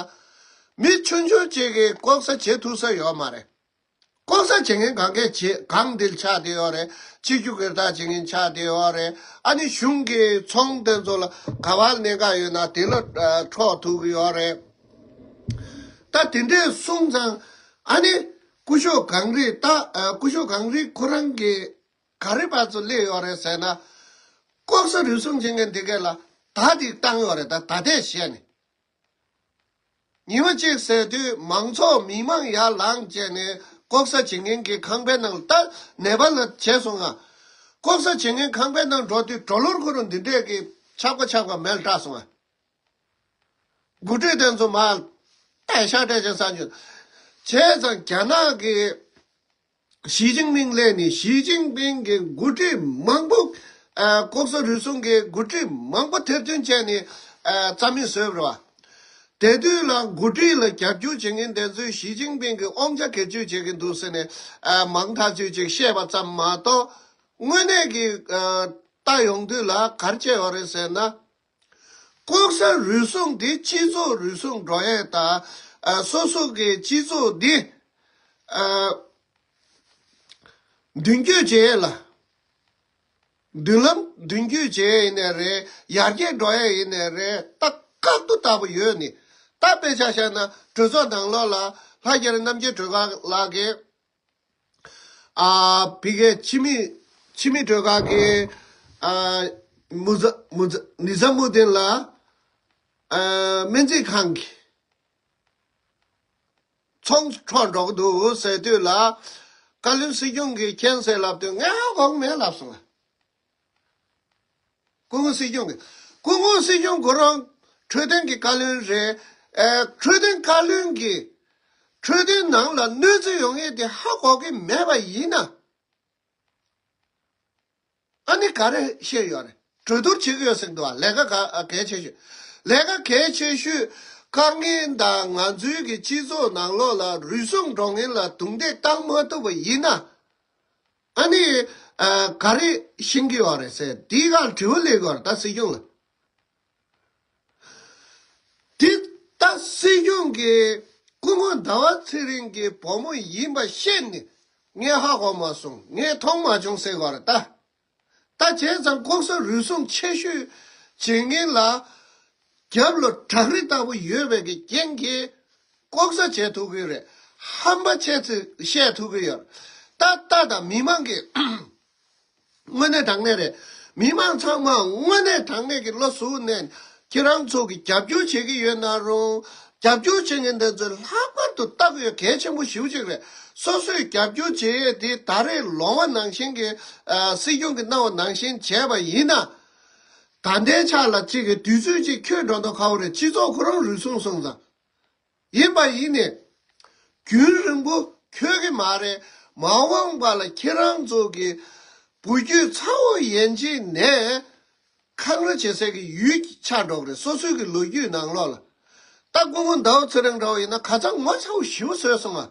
མི་ཆུང་ཆུང་ཅིག་གིས་ལྐོག་ཟ་བྱེད་ཐུབ་ས་ཡོད་མ་རེད། ལྐོག་ཟ་བྱེད་མཁན་གང་གས་བྱེད། གང་འདིར་ཆགས་བསྡད་ཡོད་རེད། སྤྱི་རྒྱུ་སྒེར་བདག་བྱེད་མཁན་ཆགས་བསྡད་ཡོད་རེད། ཨ་ནི་གཞུང་གི་ཚོང་དེ་ཚོ་ལ་ག་པར་གནད་འགག་ཡོད་ན་དེ་ལ་ཨ་འཕྲོག་ཐུབ་ཀྱི་ཡོད་རེད། ད་དེ་འདྲས་གསུངས་ཙང་། ཨ་ནི་སྐུ་ཞབས་གངས་རི། ད་ཨ་སྐུ་ཞབས་གངས་རི་ཁོ་རང་གིས་ག་རེ་བར་དུ་སླེབས་ཡོད་རེད་ཟེར་ན། ལྐོག་ཟ་རུལ་སུངས་བྱེད་མཁན་དེ་གས་ལ་བརྡ་དེ་བཏང་ཡོད་རེད། ད་ད་ལྟའི་གཞས་ནས། ཉི་མ་གཅིག་ཟེར་དུས་མང་ཚོགས་མི་མང་ཡར་ལངས་བྱས་ནས་ལྐོག་ཟ་བྱེད་མཁན་གྱི་ཁང་པའི་ནང་ལ། ད་ནེ་པཱལ་ལ་བྱས་སོང་ང་། ལྐོག་ཟ་བྱེད་མཁན་ཁང་པའི་ནང་འགྲོ་དུས་གྲོ་ལོར་ཁོ་རང་འདི་འདྲས་ཀྱི་ཆག་པ་ཆག་པ་མེ་ལ་སྲེག་སོང་ང་། འགོ་ཁྲིད་དེ་ཚོ་མར་ཏེ་ཤ་སྤྲད་བྱས་ས་འཇོག་བྱས་ཙང་། རྒྱ་ནག་གི་ཞི་ཅིན་ཕིང་སླེབས་ནས། ཞི་ཅིན་ཕིང་གི་འགོ་ཁྲིད་མང་པོ་ཨ་ལྐོག་ཟ་རུལ་སུངས་ཀྱི་འགོ་ཁྲིད་མང་པོ་ཐེར་འདོན་བྱས་ནས་ཨ་རྩ་མེད་བཟོས་པ་རེད་བ། དེ་དུས་ལ་འགོ་ཁྲིད་ལ་རྒྱབ་སྐྱོར་བྱེད་མཁན་དེ་ཚོས་ཞི་ཅིན་ཕིང་གི་དབང་ཆ་སྒེར་གཅོད་བྱེད་ཀྱི་འདུག་ཟེར་ནས་ཨ་མང་ཐག་ཆོད་ཅིག་བཤད་པ་ཙམ་མ་གཏོགས། དངོས་གནས་ཀྱི་ཨ་ལྟ་ཡོང་དུས་ལ་ག་རེ་བྱས་ཡོད་རེད་ཟེར་ན། ལྐོག་ཟ་རུལ་སུངས་འདི་སྤྱི་ཚོགས་རུལ་སུངས་འགྲོ་ཡས་དང་། ཨ་སོ་སོ་གི་སྤྱི་ཚོགས་འདི་ཨ་མདུན་སྐྱོད་བྱེད་ཡས་ལ། མདུན་ལམ་མདུན་སྐྱོད་བྱེད་ཡས་ཡིན་ནའི་རེད། ཡར་རྒྱས་འགྲོ་ཡས་ཡིན་ནའི་རེད། ད་དཀའ་སྡུག་ལྟ་བུ་ཡོད་ནི། ད་དཔེ་ཆ་བཞག་ན་གྲོས་ཚོགས་ནང་ལོགས་ལ་ལྷ་རྒྱ་རི་རྣམ་རྒྱལ་སྒྲོལ་དཀར་ལགས་ཀྱིས། ཨ་ཕ་གིའི་འཆི་མེད་འཆི་མེད་སྒྲོལ་དཀར་གྱི་ཨ་མུ་ཛ་མུ་ཛ་ནི་ཛ་མུ་དིན་ལ་ཨ་སྨན་རྩིས་ཁང་གི་ཚོང་འཕྲོག་འགྲོ་གི་འདུག་ཟེར་དུས་ལ། བཀའ་བློན་སྲིད་སྐྱོང་གིས་མཁྱེན་ཟེར་ལབ་དུས་ངས་ཧ་གོ་གི་མེད་ལབ་སོང་། སྐུ་ངོ་སྲིད་སྐྱོང་གིས། སྐུ་ངོ་སྲིད་སྐྱོང་ཁོ་རང་འཕྲོད་བསྟེན་གྱི་བཀའ་བློན་རེད། ཨེ་འཕྲོད་བསྟེན་བཀའ་བློན་གྱིས་འཕྲོད་བསྟེན་ནང་ལ་གནོད་འཚེ་ཡོང་ཡས་དེ་ཧ་གོ་གི་མེད་པ་ཡིན་ན། ཨ་ནི་ག་རེ་བཤད་ཡོད་རེད། གྲོས་བསྡུར་བྱེད་ཀྱི་ཡོད་ཟེར་གྱི་འདུག་བ། ལས་ཀ་ག་གལ་ཆེ་ཤོས། ལས་ཀ་གལ་ཆེ་ཤོས། དཀའ་ངལ་དང་ང་ཚོའི་གི་སྤྱི་ཚོགས་ནང་ལོགས་ལ་རུལ་སུངས་འགྲོ་མཁན་ལ་རྡུང་རྡེག་བཏང་མ་ཐུབ་པ་ཡིན་ན། ཨ་ནི་ཨ་ག་རེ་ཤེས་ཀྱི་ཡོད་རེད་ཟེར། དེའི་སྒང་དྲི་བ་སླེབས་ཀྱི་ཡོད་རེད་ད་སྲིད་སྐྱོང་ལ། དེ་ད་སྲིད་སྐྱོང་གིས་སྐུ་ངོ་ཟླ་བ་ཚེ་རིང་གི་བུ་མོ་ཡིན་པ་ཤེས་ནས་ངས་ཧ་གོ་མ་སོང་། ངས་མཐོང་མ་བྱུང་ཟེར་བ་རེད་ད། ད་བྱས་ཙང་ལྐོག་ཟ་རུལ་སུངས་ཆེ་ཤོས་བྱེད་མཁན་ལ་རྒྱབ་ལ་བྲག་རི་ལྟ་བུ་ཡོད་པའི་གི་རྐྱེན་གྱིས་ལྐོག་ཟ་བྱེད་ཐུབ་ཀྱི་རེད། ཧམ་པ་བྱས་ཚེ་བཤད་ཐུབ་ཀྱི་ཡོད་རེད། ད་ལྟ་དང་མི་མང་གིས། དངོས་གནས་དྲང་གནས་རེད། མི་མང་ཚང་མ་དངོས་གནས་དྲང་གནས་ཀྱི་བློ་གཟུ་བོ་ནས་ཁྱེད་རང་ཚོ་གི་རྒྱབ་སྐྱོར་བྱེད་ཀྱི་ཡོད་ན་རུང་། རྒྱབ་སྐྱོར་བྱེད་མཁན་དེ་ཚོས་ལྷག་པར་དུ་ལྟ་དགོས་གལ་ཆེན་པོ་ཞེ་པོ་ཅིག་རེད། སོ་སོས་རྒྱབ་སྐྱོར་བྱེད་ཡས་དེ་ད་རེས་ལོང་བ་ནང་བཞིན་གྱི་ཨ་སྲིད་སྐྱོང་གིས་གནང་བ་ནང་བཞིན་བྱས་པ་ཡིན་ན། ད་ལྟའི་ཆ་ལ་གཅིག་གི་དུས་ཚོད་ཅིག་འཁྱོལ་འགྲོ་མདོག་ཁ་པོ་རེད། སྤྱི་ཚོགས་ཁོ་རང་རུལ་སུངས་སོང་ཙང་། ཡིན་པ་ཡིན་ནས། རྒྱུན་རིང་པོ་འཁྱོལ་གྱི་མ་རེད། མ་འོངས་པ་ལ་ཁྱེད་རང་ཚོ་གི་བུ་རྒྱུད་ཚ་བོ་ཡན་ཆད་ནས་འཁང་ར་བྱེད་སའི་གི་ཡུལ་ཆགས་འགྲོ་གི་རེད། སོ་སོའི་གི་ལོ་རྒྱུས་ནང་ལོགས་ལ། ད་སྐུ་ངོ་ཟླ་བ་ཚེ་རིང་འདྲ་བོ་ཡིན་ན་ཁ་སང་ངོ་ཚ་བོ་ཞེ་པོ་བཟོས་སོང་ང་།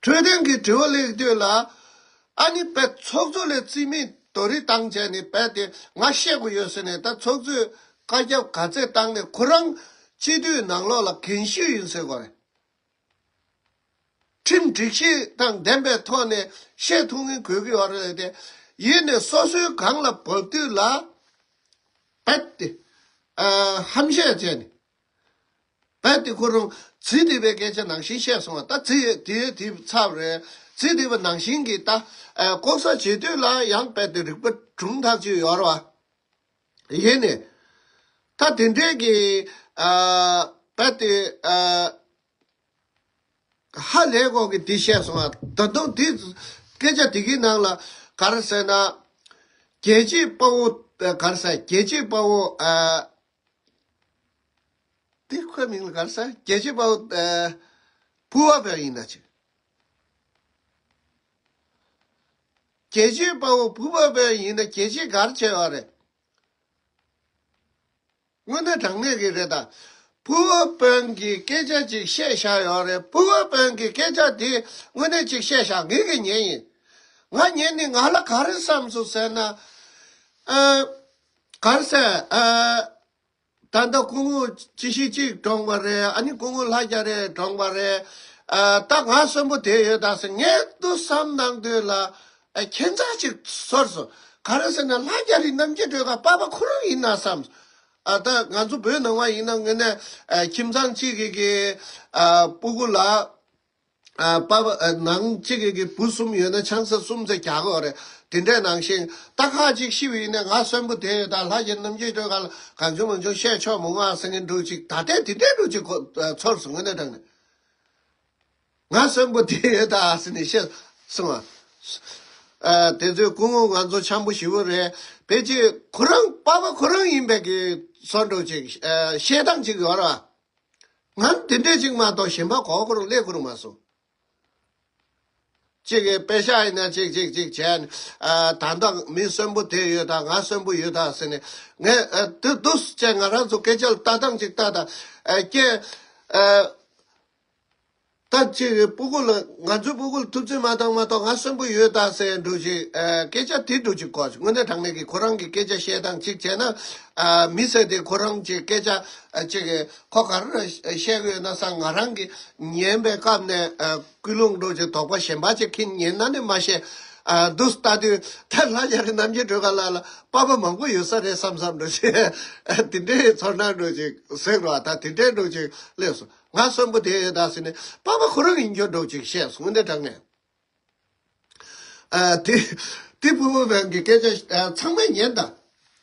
འཕྲོད་བསྟེན་གྱི་དྲི་བ་སླེབས་དུས་ལ། ཨ་ནི་དཔེ་ཚོགས་གཙོ་ལས་རྩིས་མེད་རྡོ་རིང་བཏང་བྱས་ནས་དཔེ་དེ་ང་བཤད་དགོས་ཡོད་ཟེར་ནས། ད་ཚོགས་གཙོས་བཀའ་ཁྱབ་ག་ཚད་བཏང་ནས་ཁོ་རང་སྤྱི་འཐུས་ནང་ལོགས་ལ་རྒན་ཤོས་ཡིན་ཟེར་དགོས་རེད། ཁྲིམས་སྒྲིག་གཞི་དང་ལྡན་པའི་ཐོག་ནས་བཤད་ཐུབ་མཁན་དགོས་ཀྱི་ཡོད་རེད་དེ། ཡིན་ནས་སོ་སོའི་སྒང་ལ་བབས་དུས་ལ་རྦད་དེ་ཨ་ཧམ་བཤད་བྱས་ནས། རྦད་དེ་ཁོ་རང་ཚིག་འདི་པའི་སྐད་ཆ་ནང་བཞིན་བཤད་སོང་བ། ད་ཚིག་དེ་དེ་ཚར་བ་རེད། ཚིག་འདི་པ་ནང་བཞིན་གྱི་ད་ཨ་ལྐོག་ཟ་བྱེད་དུས་ལ་ཡང་རྦད་དེ་རིག་པ་གྲུང་ཐག་ཆོད་ཡོད་རེད་བ། ཡིན་ནས། ད་དེ་འདྲའི་གི་ཨ་རྦད་དེ་ཨ་ཧ་ལས་གོ་གི་འདི་བཤད་སོང་ང་། ད་དུང་འདི་སྐད་ཆ་འདི་གི་ནང་ལ་ག་རེ་ཟེར་ན། རྒྱལ་གཅེས་དཔའ་བོ་ཨ་ག་རེ་ཟེར། རྒྱལ་གཅེས་དཔའ་བོ་ཨ་འདི་ཁོའི་མིང་ལ་ག་རེ་ཟེར། རྒྱལ་གཅེས་དཔའ་བོ་ཨ་ཕུར་བ་དཔོན་ཡིན་ན་ཅིག་རྒྱལ་གཅེས་དཔའ་བོ་ཕུར་བ་དཔོན་ཡིན་ན་རྒྱལ་གཅེས་ག་རེ་བྱས་ཡོད་རེད། དངོས་གནས་དྲང་གནས་ཀྱི་རེད་ད། ཕུར་བ་དཔོན་གྱིས་སྐད་ཆ་ཅིག་བཤད་བཞག་ཡོད་རེད། ཕུར་བ་དཔོན་གྱིས་སྐད་ཆ་དེ་དངོས་གནས་ཅིག་བཤད་བཞག་ངས་ཀྱིས་ཉན་ཡིན། ང་ཉན་ནས་ང་ལ་ག་རེ་བསམ་སོང་ཟེར་ན། ཨ་ག་རེ་ཟེར། ཨ་ད་ལྟ་སྐུ་ངོ་སྤྱི་བཤད་གཅིག་གྲོངས་པ་རེད། ཨ་ནི་སྐུ་ངོ་ལྷ་རྒྱ་རི་གྲོངས་པ་རེད། ཨ་ད་ང་གསོན་པོ་བསྡད་ཡོད་ད་ཟེར་ངས་ཏུ་བསམ་གནང་དུས་ལ། ཨ་ཁྱད་མཚར་ཅིག་ཚོར་སོང་། ག་རེ་ཟེར་ན་ལྷ་རྒྱ་རི་རྣམ་རྒྱལ་སྒྲོལ་དཀར་པ་ཕ་ཁོ་རང་ཡིན་ན་བསམ། ཨ་ད་ང་ཚོ་བོད་ནང་བ་ཡིན་ན་དངོས་གནས་ཨ་ཁྱིམ་ཚང་གཅིག་གི་གི་ཨ་སྤུ་གུ་ལ། ཨ་པ་ཕ་ཨ་ནང་གཅིག་གི་གི་བུ་གསུམ་ཡོད་ན་ཆང་ས་གསུམ་ཙམ་རྒྱག་གི་ཡོད་རེད། དེ་འདྲའི་ནང་བཞིན་ད་ཁ་ཅིག་ཤི་བ་ཡིན་ན་ང་གསོན་པོ་བསྡད་ཡོད་ད། ལྷ་རྒྱ་རྣམ་རྒྱལ་སྒྲོལ་དཀར་ལ་གང་བྱུང་མང་བྱུང་བཤད་ཆོག་མོ་ང་ཟེར་མཁན་འདྲ་ཅིག་ད་ལྟའི་དེ་འདྲའི་འདྲ་ཅིག་གོ་ཨ་ཚོར་སོང་། དངོས་གནས་དྲང་གནས། ང་གསོན་པོ་བསྡད་ཡོད་ད་ཟེར་ནས་བཤད་སོང་བ། ཨ་དེ་ཚོའི་སྐུ་ངོ་ང་ཚོ་འཆམ་པོ་ཞེ་པོ་རེད། ཕལ་ཆེར་ཁོ་རང་པ་ཕ་ཁོ་རང་ཡིན་པའི་གི་བཟོ་འདྲ་ཅིག་ཨ་བཤད་སྟངས་ཅིག་ཡོད་རེད་བ། ང་དེ་འདྲས་ཅིག་མ་གཏོགས་གཞན་པ་གོ་ཁོ་རང་སླེབས་ཁོ་རང་མ་སོང་། གཅིག་གི་པེ་ཤག་ཡིན་ན་གཅིག་གཅིག་གཅིག་བྱས་ནས། ཨ། ད་ལྟ་མི་གསོན་པོ་དེ་ཡོད་ད། ང་གསོན་པོ་ཡོད་ད་ཟེར་ནས། ངས་ཨ་དེ་འདུག་སེ་བྱས་ང་རང་ཚོ་སྐད་ཆ་ལ་ལྟ་སྟངས་གཅིག་ལྟ་ད། ཨ། ཀྱེ། ཨ། ད་ཅིག་སྤུ་གུ་ལ། ང་ཚོའི་སྤུ་གུ་ལ་ཐུབ་ཚོད་མ་བཏང་མ་གཏོགས་ང་གསོན་པོ་ཡོད་ད་ཟེར་འདྲ་ཅིག་ཨ། སྐད་ཆ་དེ་འདྲ་ཅིག་གོ། དངོས་གནས་དྲང་གནས་ཀྱི་ཁོ་རང་གི་སྐད་ཆ་བཤད་སྟངས་གཅིག་བྱས་ན། ཨ། མི་ཟེར་དེ་ཁོ་རང་གི་སྐད་ཆ། ཨ། ཅིག་གིས་ཁོ་ག་རེ་བཤད་གི་ཡོད་ན་བསམ། ང་རང་གིས་ཉན་པའི་སྐབས་ནས། ཨ། ཀུན་སློང་འདྲ་ཅིག་དོགས་པ་གཞན་པ་ཅིག་འཁྱེར་ཉན་ན་ནི་མ་ཤེས། ཨ། འདུག་སེ་ལྟ་དུས་ད་ལྷ་རྒྱ་རི་རྣམ་རྒྱལ་སྒྲོལ་དཀར་ལགས་ལ་པ་ཕ་མང་པོ་ཡོད་ས་རེད་བསམ་བསམ་འདྲ་ཅིག་ཨ། དེ་འདྲའི་ཚོར་སྣང་འདྲ་ཅིག་ཟེར་རོ། ད་དེ་འདྲའི་འདྲ་ཅིག་སླེབས་སོང་། ང་གསོན་པོ་དེ་ཡོད་ད་ཟེར་ནས་པ་ཕ་ཁོ་རང་ཡིན་རྒྱུ་འདྲ་ཅིག་བཤད་སོང་། དངོས་གནས་དྲང་གནས། ཨ། དེ་དེ་ཕུ་བོ་བན་གྱི་སྐད་ཆ། ཨ། ཚང་མས་ཉན་ད།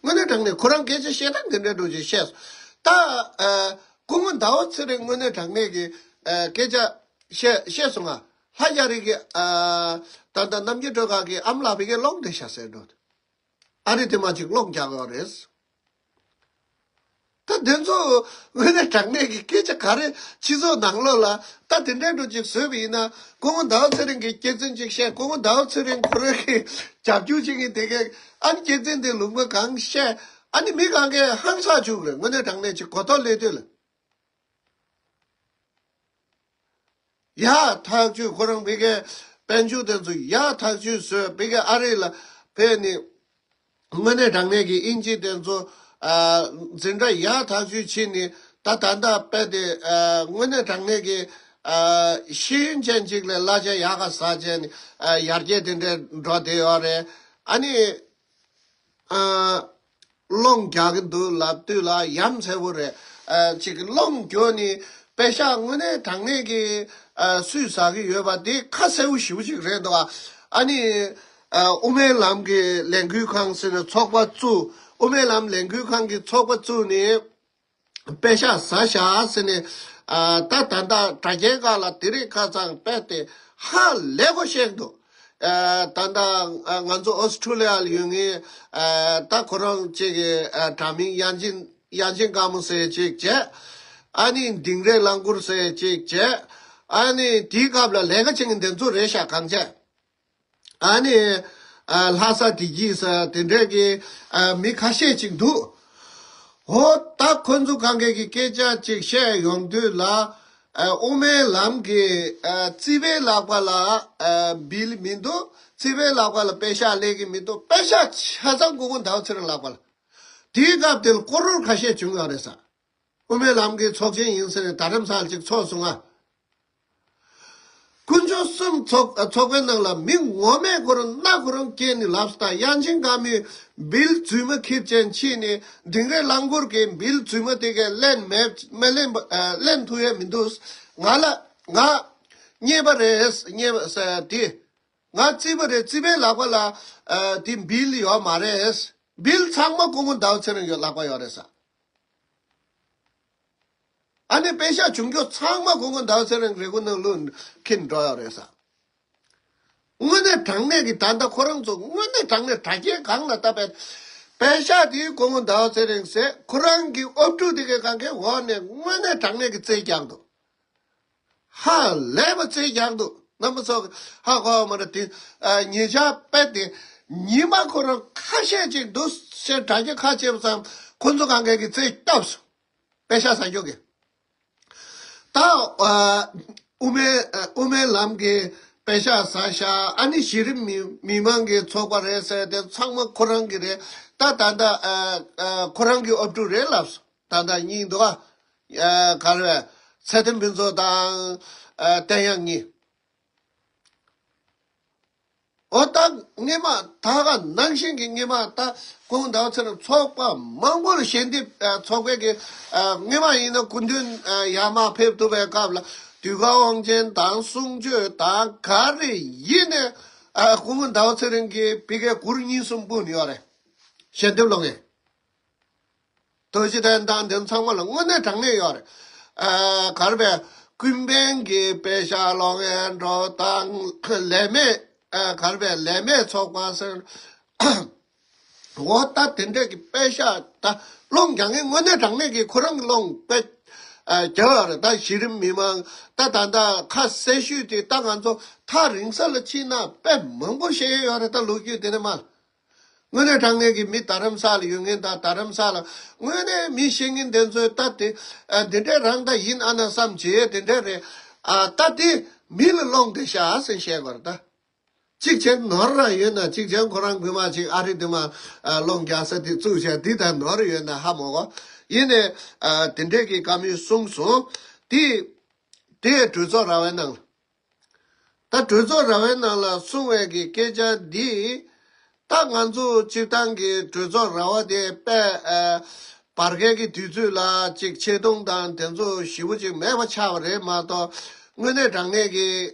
དངོས་གནས་དྲང་གནས་ཁོ་རང་སྐད་ཆ་བཤད་སྟངས་དེ་འདྲ་འདྲ་ཅིག་བཤད་སོང་། ད། ཨ། སྐུ་ངོ་ཟླ་བ་ཚེ་རིང་དངོས་གནས་དྲང་གནས་ཀྱི། ཨ། སྐད་ཆ་བཤད་བཤད་སོང་ང་། ལྷ་རྒྱ་རི་གི། ཨ། ད་ལྟ་རྣམ་རྒྱལ་སྒྲོལ་དཀར་གྱི་ཨ་མ་ལགས་ཕ་གིར་སློང་བསྡད་ཤག་ཟེར་འདུག་ཨ་རི་དེ་མ་ཅིག་སློང་རྒྱག་གི་ཡོད་རེད། ད་དེ་ཚོ་དངོས་གནས་དྲང་གནས་ཀྱི་སྐད་ཆ་ག་རེ། སྤྱི་ཚོགས་ནང་ལོགས་ལ་ད་དེ་འདྲའི་འདྲ་ཅིག་བཟོས་པ་ཡིན་ན། སྐུ་ངོ་ཟླ་བ་ཚེ་རིང་གིས་སྐྱག་རྫུན་ཅིག་བཤད། སྐུ་ངོ་ཟླ་བ་ཚེ་རིང་ཁོ་རང་གིས་རྒྱབ་སྐྱོར་བྱེད་མཁན་དེ་གས། ཨ་ནི་སྐྱག་རྫུན་དེ་ལུང་པ་གང་བཤད། ཨ་ནི་མི་གང་གས་ཧང་སངས་བཅུག་རེད། དངོས་གནས་དྲང་གནས་ཅིག་གོ་རྟོགས་སླེབས་དུས་ལ། ཡག་ཐག་ཆོད། ཁོ་རང་ཕ་གིར་དཔལ་འབྱོར་དེ་ཚོ་ཡག་ཐག་ཆོད་བཟོས། ཕ་གིར་ཨ་རི་ལ་ཕེབས་ནས། དངོས་གནས་དྲང་གནས་ཀྱི་དབྱིན་ཇི་དེ་ཚོ། ཨ། འཛིན་གྲྭ་ཡག་ཐག་ཆོད་ཕྱིན་ནས། ད་ད་ལྟ་དཔེ་དེ། ཨ། དངོས་གནས་དྲང་གནས་ཀྱི། ཨ། ཤེས་ཡོན་ཅན་ཅིག་ལ་གླ་ཆ་ཡག་ག་ཟ་བྱས་ནས། ཨ། ཡར་རྒྱས་དེ་འདྲའི་འགྲོ་བསྡད་ཡོད་རེད། ཨ་ནི། ཨ། སློང་རྒྱག་གི་འདུག་ལབ་དུས་ལ་ཡ་མཚན་པོ་རེད། ཨ། ཅིག་སློང་རྒྱུ་ནི་པེ་ཤག་དངོས་གནས་དྲང་གནས་ཀྱི། ཨ། སུས་ཟ་གི་ཡོད་པ་དེ་ཁ་གསལ་པོ་ཞེ་པོ་ཅིག་རེད་འདུག་ཨ་ནི། ཨ། དབུ་མའི་ལམ་གྱི་ལས་འགུལ་ཁང་ཟེར་ནས་ཚོགས་པ་བཙུགས། དབུ་མའི་ལམ་ལས་འགུལ་ཁང་གི་ཚོགས་པ་བཙུགས་ནས། པེ་ཤག་ཟ་ཤག་ཟེར་ནས། ཨ། ད་ད་ལྟ་དྲ་རྒྱའི་སྒང་ལ་དེ་རིང་ཁ་སང་དཔེ་དེ་ཧ་ལས་པོ་བཤད་འདུག་ཨ། ད་ལྟ། ཨ། ང་ཚོ་ཨོ་སི་ཁྲུ་ལི་ཡ་ལ་ཡོད་མཁན། ཨ། ད་ཁོ་རང་ཅིག་གི། ཨ། དྲ་མིང་དབྱངས་ཅན། དབྱངས་ཅན་དཀར་མོ་ཟེར་ཅིག་བྱས། ཨ་ནི་དིང་རི་རླངས་འཁོར་ཟེར་ཅིག་བྱས། ཨ་ནི་དེའི་སྐབས་ལ་ལས་ཀ་བྱེད་མཁན་དེ་ཚོ་རེད་ཤག་གང་བྱས། ཨ་ནི། ཨ། ལྷ་ས་བདེ་སྐྱིད་ཟེར་དེ་འདྲས་ཀྱི། ཨ། མི་ཁ་ཤས་ཅིག་འདུག་འོ། ད་ཁོ་ཚོ་གང་གས་ཀྱི་སྐད་ཆ་ཅིག་བཤད་ཡོང་དུས་ལ། ཨ། དབུ་མའི་ལམ་གྱི། ཨ། རྩིས་པའི་ལག་པ་ལ། ཨ། བིལ་མི་འདུག་རྩིས་པའི་ལག་པ་ལ་པེ་ཤག་སླེབས་ཀྱི་མི་འདུག་པེ་ཤག་ཆ་ཚང་སྐུ་ངོ་ཟླ་བ་ཚེ་རིང་ལག་པ་ལ། དེའི་སྐབས་དེ་ལ་སྐོར་རོལ་ཁ་ཤས་བྱུང་ཡོད་རེད་ཟེར། དབུ་མའི་ལམ་གྱི་ཚོགས་ཆེན་ཡིན་ཟེར་ནས་རྡ་རམ་ས་ལ་ཅིག་ཚོགས་སོང་ང་། དཀོན་མཆོག་གསུམ་ཚོགས། ཚོགས་པའི་ནང་ལ་མི་ངོ་མས་ཁོ་རང་སྣ་ཁོ་རང་སྐྱེས་ནས་ལབ་སོང་། ད་དབྱངས་ཅན་དཀར་མོའི་བིལ་རྫུན་མ་འཁྱེར་ཅན་ཕྱིན་ནས་དིང་རི་རླངས་འཁོར་གྱི་བིལ་རྫུན་མ་དེ་གས་ལེན་མེད། མི་ལེན་པ། ཨ། ལེན་ཐུབ་ཡས་མི་འདུག་ང་ལ། ང་རྙེད་པ་རེད། རྙེད་པ་ཟེར་དེ། ང་རྩིས་པ་རེད། རྩིས་པའི་ལག་པ་ལ། ཨ། དེ་བིལ་ཡོད་མ་རེད། བིལ་ཚང་མ་སྐུ་ངོ་ཟླ་བ་ཚེ་རིང་གི་ལག་པ་ཡོད་རེད་ཟེར། ཨ་ནི་པེ་ཤག་བྱུང་རྒྱུ་ཚང་མ་སྐུ་ངོ་ཟླ་བ་ཚེ་རིང་རེ་སྐུ་ནང་ལོགས་འཁྱེར་འགྲོ་ཡོད་རེད་ཟེར། དངོས་གནས་དྲང་གནས་ཀྱི། ད་ལྟ་ཁོ་རང་ཚོ་དངོས་གནས་དྲང་གནས་དྲ་རྒྱའི་སྒང་ལ་ད་པེ། པེ་ཤག་དེའི་སྐུ་ངོ་ཟླ་བ་ཚེ་རིང་ཟེར། ཁོ་རང་གི་ཨོབ་ཕྲུག་དེ་གའི་སྒང་གའི་འོག་ནས་དངོས་གནས་དྲང་གནས་ཀྱི་རྩིས་རྒྱག་འདུག་ཧ་ལས་པ་རྩིས་རྒྱག་འདུག་རྣམ་པ་ཚོ་ཧ་གོ་བ་མ་རེད་དེ། ཨ། ཉེ་ཆར་དཔེ་དེ་ཉི་མ་ཁོ་རང་ཁ་ཤས་ཅིག་འདུག་ཟེར་དྲ་རྒྱ་ཁ་ཕྱེ་བ་ཙམ་ཁོ་ཚོ་གང་གས་ཀྱི་རྩིས་བཏབ་སོང་། པེ་ཤག་ཟ་རྒྱུ་གི། ད། ཨ། དབུ་མའི། ཨ། དབུ་མའི་ལམ་གྱི་པེ་ཤག་ཟ་ཤག་ཨ་ནི་གཞི་རིམ་མི་མི་མང་གི་ཚོགས་པ་རེད་ཟེར་དེ་ཚང་མ་ཁོ་རང་གི་རེད། ད་ད་ད། ཨ། ཨ། ཁོ་རང་གི་ཨོབ་ཕྲུག་རེད་ལབ་སོང་། ད་ལྟ་གཉིས་འདུག་ཨ། ག་རེ་བས། ཚེ་བརྟན་ཕུན་ཚོགས་དང་། ཨ། བསྟན་དབྱངས་གཉིས། འོ། ད་སྔོན་མ་ད་ག་ནང་བཞིན་གྱི་སྔོན་མ་ད་སྐུ་ངོ་ཟླ་བ་ཚེ་རིང་ཚོགས་པ་མང་པོ་ལ་ཞལ་འདེབས། ཨ། ཚོགས་པའི་གི། ཨ། སྔོན་མ་ཡིན་ན་སྐུ་མདུན། ཨ། ཡར་མར་ཕེབས་ཐུབ་པའི་སྐབས་ལ་དུས་འཁོར་དབང་ཆེན་དང་གསུང་ཆོས་དང་ག་རེ་ཡིན་ནའི། ཨ། སྐུ་ངོ་ཟླ་བ་ཚེ་རིང་གིས་ཕ་གིར་གུར་གཉིས་གསུམ་སྤུངས་ནས་ཡོད་རེད། ཞལ་འདེབས་སློང་ངེས། ཐུགས་རྗེ་ཆེ། དེ་དང་དེ་ཚང་མ་ལ་དངོས་གནས་དྲང་གནས་ཡོད་རེད། ཨ། ག་རེ་བས། ཀུན་ཕན་གྱི་པེ་ཤག་སློང་ཡས་འགྲོ་དང་། ལས་མེད། ཨ། ག་རེ་བས། ལས་མེད་ཚོགས་པ་ཟེར། འོ། ད་དེ་འདྲས་ཀྱི་པེ་ཤག་ད་སློང་རྒྱག་མཁན་དངོས་གནས་དྲང་གནས་ཀྱི་ཁོ་རང་གི་སློང་པེ། ཨ་རྒྱག་ཡོད་རེད། ད་གཞི་རིམ་མི་མང་ད་ད་ད་ཁ་གསལ་ཤོས་དེ་ད་ང་ཚོ་ཐག་རིང་ས་ལ་ཕྱིན་ན་དཔེ་མང་པོ་ཤེས་ཡོད་རེད། ད་ལོ་རྒྱུས་དེ་ནས་མར། དངོས་གནས་དྲང་གནས་ཀྱི་མི་རྡ་རམ་ས་ལ་ཡོད་མཁན་དང་རྡ་རམ་ས་ལ་དངོས་གནས་མི་ཤེས་མཁན་དེ་ཚོས་ད་དེ་ཨ་འདི་འདྲས་རང་ད་ཡིན་ཨ་ན་བསམ་བྱེད་དེ་འདྲས་རེད། ཨ་ད་དེ་མི་ལ་སློང་བསྡད་ཤག་ཟེར་བཤད་དགོས་རེད་ད། གཅིག་བྱས་ནོར་ར་ཡོད་ན་གཅིག་བྱས་ཁོ་རང་རྒྱུ་མ་གཅིག་ཨ་རི་དུ་མ་ཨ་སློང་རྒྱག་ས་དེ་བཙུགས་བྱས་འདི་ད་ནོར་ཡོད་ན་ཧ་མ་གོ། ཡིན་ནས་ཨ་དེ་འདྲས་ཀྱི་བཀའ་མོལ་གསུངས་སོང་། དེ་དེ་གྲོས་ཚོགས་ར་བའི་ནང་ལ། ད་གྲོས་ཚོགས་ར་བའི་ནང་ལ་གསུང་བའི་གི་སྐད་ཆ་འདི། ད་ང་ཚོ་སྤྱིར་བཏང་གི་གྲོས་ཚོགས་ར་བ་དེ་དཔེ་ཨ་བར་བརྒལ་གྱི་དུས་ཚོད་ལ་ཅིག་ཆེ་མཐོང་དང་དེ་ཚོ་ཞེ་པོ་ཅིག་མེད་པ་ཆགས་པ་རེད་མ་གཏོགས། དངོས་གནས་དྲང་གནས་ཀྱི་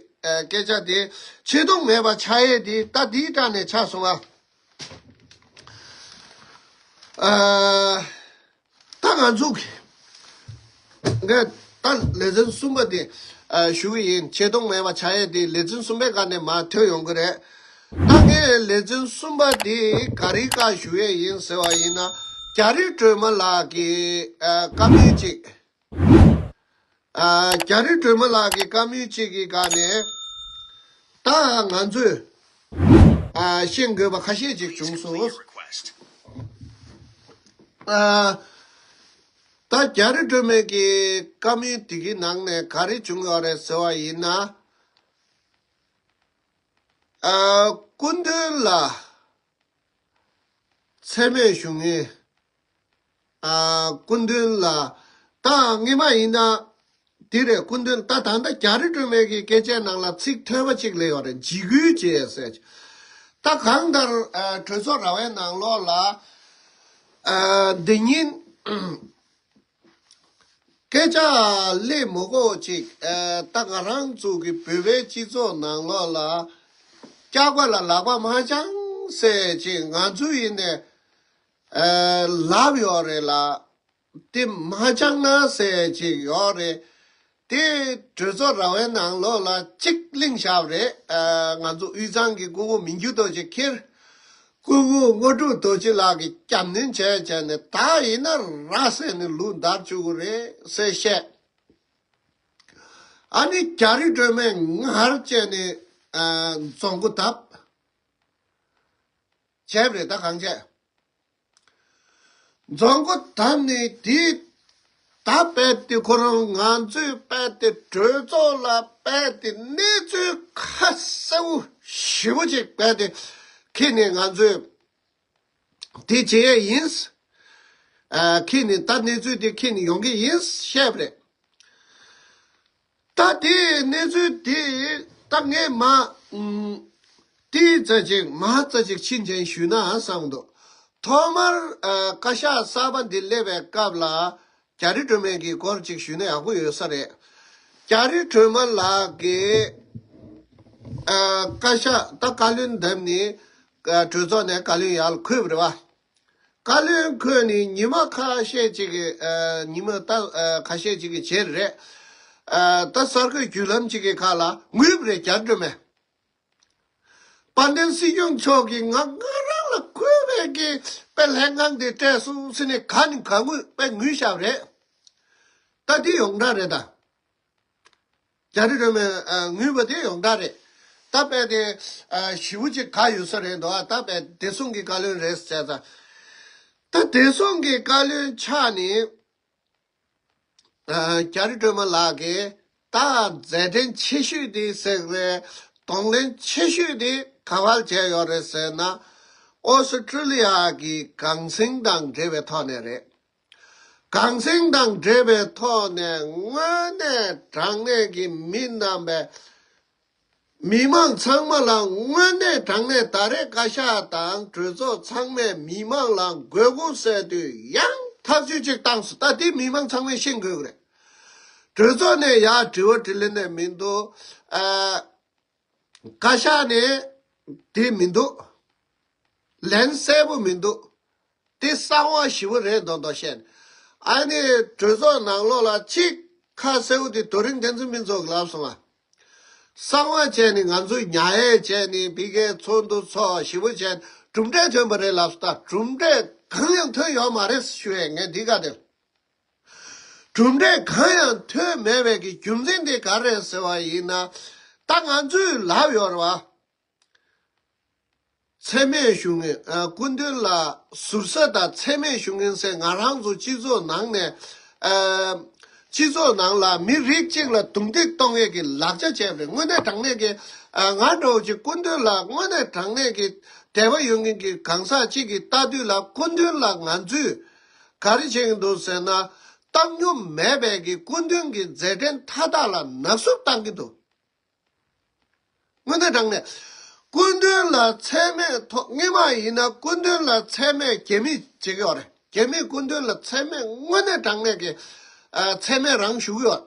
ཨ་སྐད་ཆ་དེ་ཆེ་མཐོང་མེད་པ་ཆགས་ཡས་དེ་ད་འདིའི་སྒྲ་ནས་ཆགས་སོང་ཨ། ཨ། ད་ང་ཚོ་གི་ངས་ད་ལེ་ཚན་གསུམ་པ་དེ་ཨ་ཞུ་གི་ཡིན། ཆེ་མཐོང་མེད་པ་ཆགས་ཡས་དེ་ལེ་ཚན་གསུམ་པའི་སྒང་ནས་མར་ཐོན་ཡོང་གི་རེད། ད་ངས་ལེ་ཚན་གསུམ་པ་དེ་ག་རེའི་སྐོར་ཞུ་ཡས་ཡིན་ཟེར་བ་ཡིན་ན། རྒྱ་རི་སྒྲོལ་མ་ལགས་ཀྱི་ཨ་བཀའ་མོལ་གཅིག་ཨ་རྒྱ་རི་སྒྲོལ་མ་ལགས་ཀྱི་བཀའ་མོལ་གཅིག་གི་སྒང་ནས་ད་ང་ཚོས་ཨ་ཤེས་དགོས་པ་ཁ་ཤས་ཅིག་བྱུང་སོང་། ཨ་ད་རྒྱ་རི་སྒྲོལ་མ་གི་བཀའ་མོལ་དེ་གི་ནང་ནས་ག་རེ་བྱུང་ཡོད་རེད་ཟེར་བ་ཡིན་ན། ཨ་སྐུ་མདུན་ལ་མཚན་སྨད་ཞུ་མཁན། ཨ་སྐུ་མདུན་ལ་ད་སྔོན་མ་ཡིན་ན་དེ་རེད། སྐུ་མདུན་ད་ད་ལྟ་རྒྱ་རི་སྒྲོལ་མ་གི་སྐད་ཆའི་ནང་ལ་ཚིག་ཐོས་པ་གཅིག་སླེབས་ཡོད་རེད། འཇིགས་སྐུལ་བྱས་ཟེར། ད་གང་ལྟར་ཨ་གྲོས་ཚོགས་ར་བའི་ནང་ལོགས་ལ་ཨ་འདི་ཉིན། སྐད་ཆ་སླེབས་མི་དགོས་ཅིག་ཨ་ད་ང་རང་ཚོ་གི་བོད་པའི་སྤྱི་ཚོགས་ནང་ལོགས་ལ་སྐྱག་པ་ལ་ལག་པ་མ་འཆང་ཟེར་ཅིག་ང་ཚོ་ཡིན་ནས་ཨ་ལབ་ཡོད་རེད་ལ། དེ་མ་འཆང་ན་ཟེར་ཅིག་ཡོད་རེད། དེ་གྲོས་ཚོགས་ར་བའི་ནང་ལོགས་ལ་གཅིག་གླེང་བཞག་པ་རེད། ཨ་ང་ཚོ་དབུས་གཙང་གི་སྐུ་ངོ་མི་འགྱུར་རྡོ་རྗེ་འཁྱེར། སྐུ་ངོ་དངོས་གྲུབ་རྡོ་རྗེ་ལགས་ཀྱིས་རྒྱབ་སྣོན་བྱས་བྱས་ནས་ད་ཡིན་ན་ར་ཟེར་ནས་ལུང་བསྟར་བཅུག་གི་རེད་ཟེར་བཤད། ཨ་ནི་རྒྱ་རི་སྒྲོལ་མས་ངར་བྱས་ནས་ཨ་རྫོང་མགོ་བརྡབས། བྱས་པ་རེད། ད་གང་བྱས། རྫོང་མགོ་བརྡབས་ནས་དེ་ད་རྦད་དེ་ཁོ་རང་ང་ཚོས་རྦད་དེ་གྲོས་ཚོགས་ལ་རྦད་དེ་གནས་ཚུལ་ཁ་གསལ་པོ་ཞེ་པོ་ཅིག་རྦད་དེ་ཁྱེར་ནས་ང་ཚོས་དེ་བྱེད་ཡས་ཡིན། ཨ་ཁྱེར་ནས་ད་གནས་ཚུལ་དེ་ཁྱེར་ནས་ཡོང་གི་ཡིན་བཤད་པ་རེད། ད་དེའི་གནས་ཚུལ་དེ་ད་ངས་མ་ཨུམ་ཏིས་ཙ་ཅིག་མ་ཙ་ཅིག་ཕྱིན་ཅན་ཞུས་ན་བསམ་འདུག་ཐོག་མར་ཨ་བཀའ་ཤག་གསར་པ་འདི་སླེབས་པའི་སྐབས་ལ་རྒྱ་རི་སྒྲོལ་མ་གི་སྐོར་ཅིག་ཞུས་ན་ཡག་པོ་ཡོད་ས་རེད། རྒྱ་རི་སྒྲོལ་མ་ལགས་ཀྱིས་ཨ་བཀའ་ཤག་ད་བཀའ་བློན་བདམས་ནས་ཨ་གྲོས་ཚོགས་ནས་བཀའ་བློན་ཡར་ལ་འཁོད་པ་རེད་བ། བཀའ་བློན་འཁོད་ནས་ཉི་མ་ཁ་ཤས་ཅིག་གི་ཨ་ཉི་མ་ད་ཨ་ཁ་ཤས་ཅིག་གི་རྗེས་རེད། ཨ་ད་གསར་འགོད་བརྒྱུད་ལམ་ཅིག་གི་ཁ་ལ་ངུས་པ་རེད། རྒྱ་རི་སྒྲོལ་མས། དཔལ་ལྡན་སྲིད་སྐྱོང་མཆོག་གིས་ང་ང་རང་ལ་འཁོད་པའི་གི་དཔེ་ལྷན་ཁང་དེ་སྤྲད་སོང་ཟེར་ནས་ག་ནས་ག་ངུས་དཔེ་ངུས་བཞག་པ་རེད། ད་དེ་ཡོངས་གྲགས་རེད་ད། རྒྱ་རི་སྒྲོལ་མས་ཨ་ངུས་པ་དེ་ཡོངས་གྲགས་རེད། ད་དཔེ་དེ་ཨ་ཞེ་པོ་ཅིག་ག་ཡོད་ས་རེད་འདུག་ཨ་ད་དཔེ་བདེ་སྲུང་གི་བཀའ་བློན་རེད་ཟེར་ཙང་། ད་བདེ་སྲུང་གི་བཀའ་བློན་ཆགས་ནས་ཨ་རྒྱ་རི་སྒྲོལ་མ་ལགས་ཀྱིས་ད་མཛད་འཕྲིན་ཆེ་ཤོས་དེ་ཟེར་གི་རེད། གདོང་ལེན་ཆེ་ཤོས་དེ་ག་བར་བྱས་ཡོད་རེད་ཟེར་ན། ཨོ་སི་ཀྲི་ལི་ཡ་གི་གངས་སེང་དང་འབྲེལ་བའི་ཐོག་ནས་རེད། གངས་སེང་དང་འབྲེལ་བའི་ཐོག་ནས་དངོས་གནས་དྲང་གནས་ཀྱི་མི་རྣམ་པས། མི་མང་ཚང་མ་ལ་དངོས་གནས་དྲང་གནས་ད་རེས་བཀའ་ཤག་དང་གྲོས་ཚོགས་ཚང་མས་མི་མང་ལ་དགོས་མཁོ་གསལ་དུས་ཡང་ཐག་གཅོད་ཅིག་བཏང་སོང་། ད་དེ་མི་མང་ཚང་མས་ཤེས་དགོས་ཀྱི་རེད། གྲོས་ཚོགས་ནས་ཡར་དྲི་བ་དྲིས་ལན་ནས་མི་འདུག་ཨ། བཀའ་ཤག་ནས་དེ་མི་འདུག་ལན་གསལ་པོ་མི་འདུག་དེ་གསང་བ་ཞེ་པོ་རེད་མདོག་མདོག་བཤད། ཨ་ནི་གྲོས་ཚོགས་ནང་ལོགས་ལ་གཅིག་ཁ་གསལ་པོ་དེ་རྡོ་རིང་བསྟན་འཛིན་ཕུན་ཚོགས་ལབ་སོང་ང་། གསང་བ་བྱས་ནས་ང་ཚོས་ཉར་ཡས་བྱས་ནས་ཕ་གིའི་ཚོགས་འདུ་ཚོགས་ཞེ་པོ་བྱས་གྲུབ་འབྲས་ཐོན་པ་རེད་ལབ་སོང་། ད་གྲུབ་འབྲས་གང་ཡང་ཐོན་ཡོད་མ་རེད་ཞུ་ཡས། ངས་འདི་ག་དེ། གྲུབ་འབྲས་གང་ཡང་ཐོན་མེད་པའི་གི་རྒྱུ་མཚན་དེ་ག་རེད་ཟེར་བ་ཡིན་ན། ད་ང་ཚོས་ལབ་ཡོད་རེད་བ། འཚེ་མེད་ཞུ་མཁན། ཨ། སྐུ་མདུན་ལ་ཟུར་ཟ་དང་འཚེ་མེད་ཞུ་མཁན་ཟེར། ང་རང་ཚོ་སྤྱི་ཚོགས་ནང་ནས། ཨ། སྤྱི་ཚོགས་ནང་ལ་མི་རིགས་གཅིག་ལ་རྡུང་རྡེག་གཏོང་ཡས་ཀྱི་ལག་ཆ་བྱས་པ་རེད། དངོས་གནས་དྲང་གནས་ཀྱི། ཨ། ང་འདྲ་བོ་ཅིག་སྐུ་མདུན་ལ་དངོས་གནས་དྲང་གནས་ཀྱི་དད་པ་ཡོད་མཁན་གྱི་གང་ཟག་ཅིག་གིས་ལྟ་དུས་ལ། སྐུ་མདུན་ལ་ང་ཚོས་ག་རེ་བྱེད་ཀྱི་འདུག་ཟེར་ན། བཏང་སྙོམས་མེད་པའི་གི་སྐུ་མདུན་གྱི་མཛད་འཕྲིན་མཐའ་དག་ལ་ནག་བསུབ་བཏང་གི་འདུག། དངོས་གནས་དྲང་གནས། སྐུ་མདུན་ལ་མཚན་སྨད་ཐོག། སྔོན་མ་ཡིན་ན་སྐུ་མདུན་ལ་མཚན་སྨད་རྒྱ་མིས་བྱེད་ཀྱི་ཡོད་རེད། རྒྱ་མིས་སྐུ་མདུན་ལ་མཚན་སྨད་དངོས་གནས་དྲང་གནས་ཀྱི། ཨ། མཚན་སྨད་རང་ཞུ་གི་ཡོད།